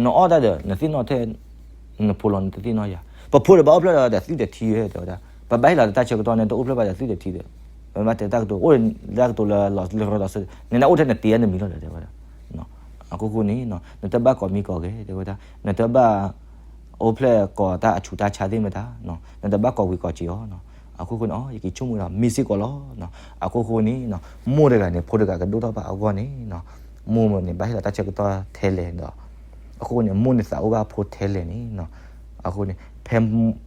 အီၣ်တၢ်ဒီး နသ့ၣ်နီၣ်ထဲ နဖိလီၤ နတသ့ၣ်နီၣ်ယၤ, ပဖိဒီးဘၣ်အိၣ်ဖျဲၣ်ဒီး ဒီးသွံၣ်ဒီးထံဝဲ တဲဝဲဒၣ်, ပဘၣ်ဟ့ၣ်လီၤတၢ်ဆၢကတီၢ်န့ၣ် တအိၣ်ဖျဲၣ်ဘၣ်ဒီးသွံၣ်ဒီးထံဒီး ပမ့ၢ်ဘၣ်တဲတၢ်ကတိၤ အိၣ်တၢ်ကတိၤလၢလီၤလၢလီၤဒီးဆၢ နနၢ်အိၣ်ထဲနတ့အီၤတမံၤလီၤဒီး တဲဝဲဒၣ်. အဃိဃိန့ၣ် နတဘၣ်ကိးမံၤကိးဂဲၤ တဲဝဲဒၣ်, နတဘၣ် အိၣ်ဖျဲၣ်ကိးတၢ်အဆူးတၢ်ဆါသ့ၣ်မတၤ, နတဘၣ်ကိးဝံၤကိးစ့အီၤ. အဃိဃိန့ၣ် ယက့ၤဆိကမိၣ်ဒီး မ့ၢ်စ့ၢ်ကီးလီၤ. အဃိဃိန့ၣ် မိၢ်တဂၤန့ၣ် ဖိတဂၤကဒိၣ်ထီၣ်ဘၣ်အဂီၢ်န့ၣ် မိၢ်န့ၣ် ဘၣ်ဟ့ၣ်လီၤတၢ်ဆၢကတီၢ်ထဲလဲၣ်ဒီး အဃိန့ၣ် မိၢ်န့ၣ်သးအိၣ်ဘၣ်ဖိထဲလဲၣ်န့ၣ် အဃိန့ၣ် ဖဲ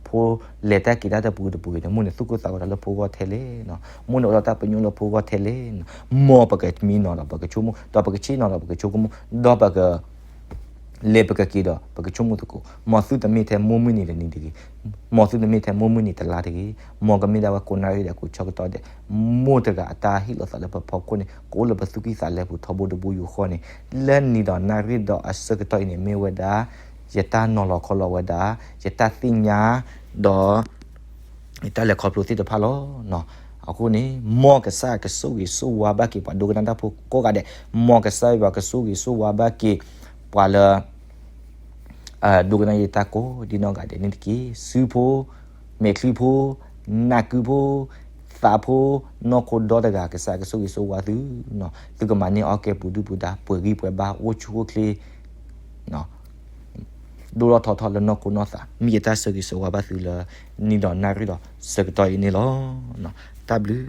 ဖိလဲၤတၢ်က့ၤတၢ်တပူၤတပူၤန့ၣ် မိၢ်န့ၣ်သူၣ်ကိၢ်သးဂီၤတၢ်လၢဖိဂီၢ်ထဲလဲၣ်နီၤ, မိၢ်န့ၣ်အိၣ်ဒီးတၢ်ပညိၣ်လၢဖိဂီၢ်ထဲလဲၣ်နီၤ, မ်ပကမံနီၤဒီးပကဆိကမိၣ် ဒီးပကဆ့ၣ်နီၤဒီးပကဆိကမိၣ် ဒီးပက လဲၤပကက့ၤဒီး ပကဆိကမိၣ်သကိး, မ်သုတမ့ၢ်ထဲမိၢ်မုၢ်နံၤတနံၤတဂ့ၤ, မ်သုတမ့ၢ်ထဲမိၢ်မုၢ်နံၤတလါတဂ့ၤ, မ်ကမ့ၢ်ဒၣ်ဝဲကိးနၣ်ရံၣ်ဒီးကိးဆၢကတီၢ်ဒဲး, မိၢ်တဂၤအတၢ်ဟ့ၣ်လီၤသးလၢပဖီခိၣ်န့ၣ် ကအိၣ်လၢပသူၣ်ကံၢ်သးလဲပူၤထီဘိတဘိယူၢ်ဃီန့ၣ်, လၢနံၤဒီးနၣ်ရံၣ်ဒီးအဆၢကတီၢ်အံၤန့ၣ် မ့ၢ်ဝဲဒၣ် ယတၢ်နီၤလီၤခီလီၤဝဲဒၣ်, ယတၢ်သ့ၣ်ညါ, ဒီး ယတၢ်လဲၤခီဖျိသ့ၣ်တဖၣ်လီၤ. အဃိန့ၣ် မ်ကစၢ်ကဆိၣ်ဂ့ၤဆိၣ်ဝါဘၣ်က့ၤပှၤဒိကနၣ်တၢ်ဖိကိးဂၤဒဲး, မ်ကစၢ်ယွၤကဆိၣ်ဂ့ၤဆိၣ်ဝါဘၣ်က့ၤ ပှၤလၢ ဒိကနၣ်ယတၢ်ကိးဒ်နီၢ်ဂၤဒဲးန့ၣ်တက့ၢ်. စုဖိ, မဲာ်ချံဖိ, နၢ်ကုဖိ, သးဖိ, နီၢ်ခိဒီတဂၤ ကစၢ်ကဆိၣ်ဂ့ၤဆိၣ်ဝါသု, သုကမၤန့ၢ်အီၣ်ကဲပူၤဒုၣ်ပူၤဒါ ပှဲၤဂံၢ်ပှဲၤဘါ အိၣ်ဆူၣ်အိၣ်ချ့ ဒိၣ်ထီၣ်ထီထီၣ်လၢနီၢ်ခိနီၢ်သး မ့ၢ်ယတၢ်ဆၢဂ့ၤဆၢဝါဘၣ်သုလၢ နံၤဒီးနၣ်ရံၣ်ဒီးဆၢကတီၢ်အံၤန့ၣ်လီၤ. တၢ်ဘျုး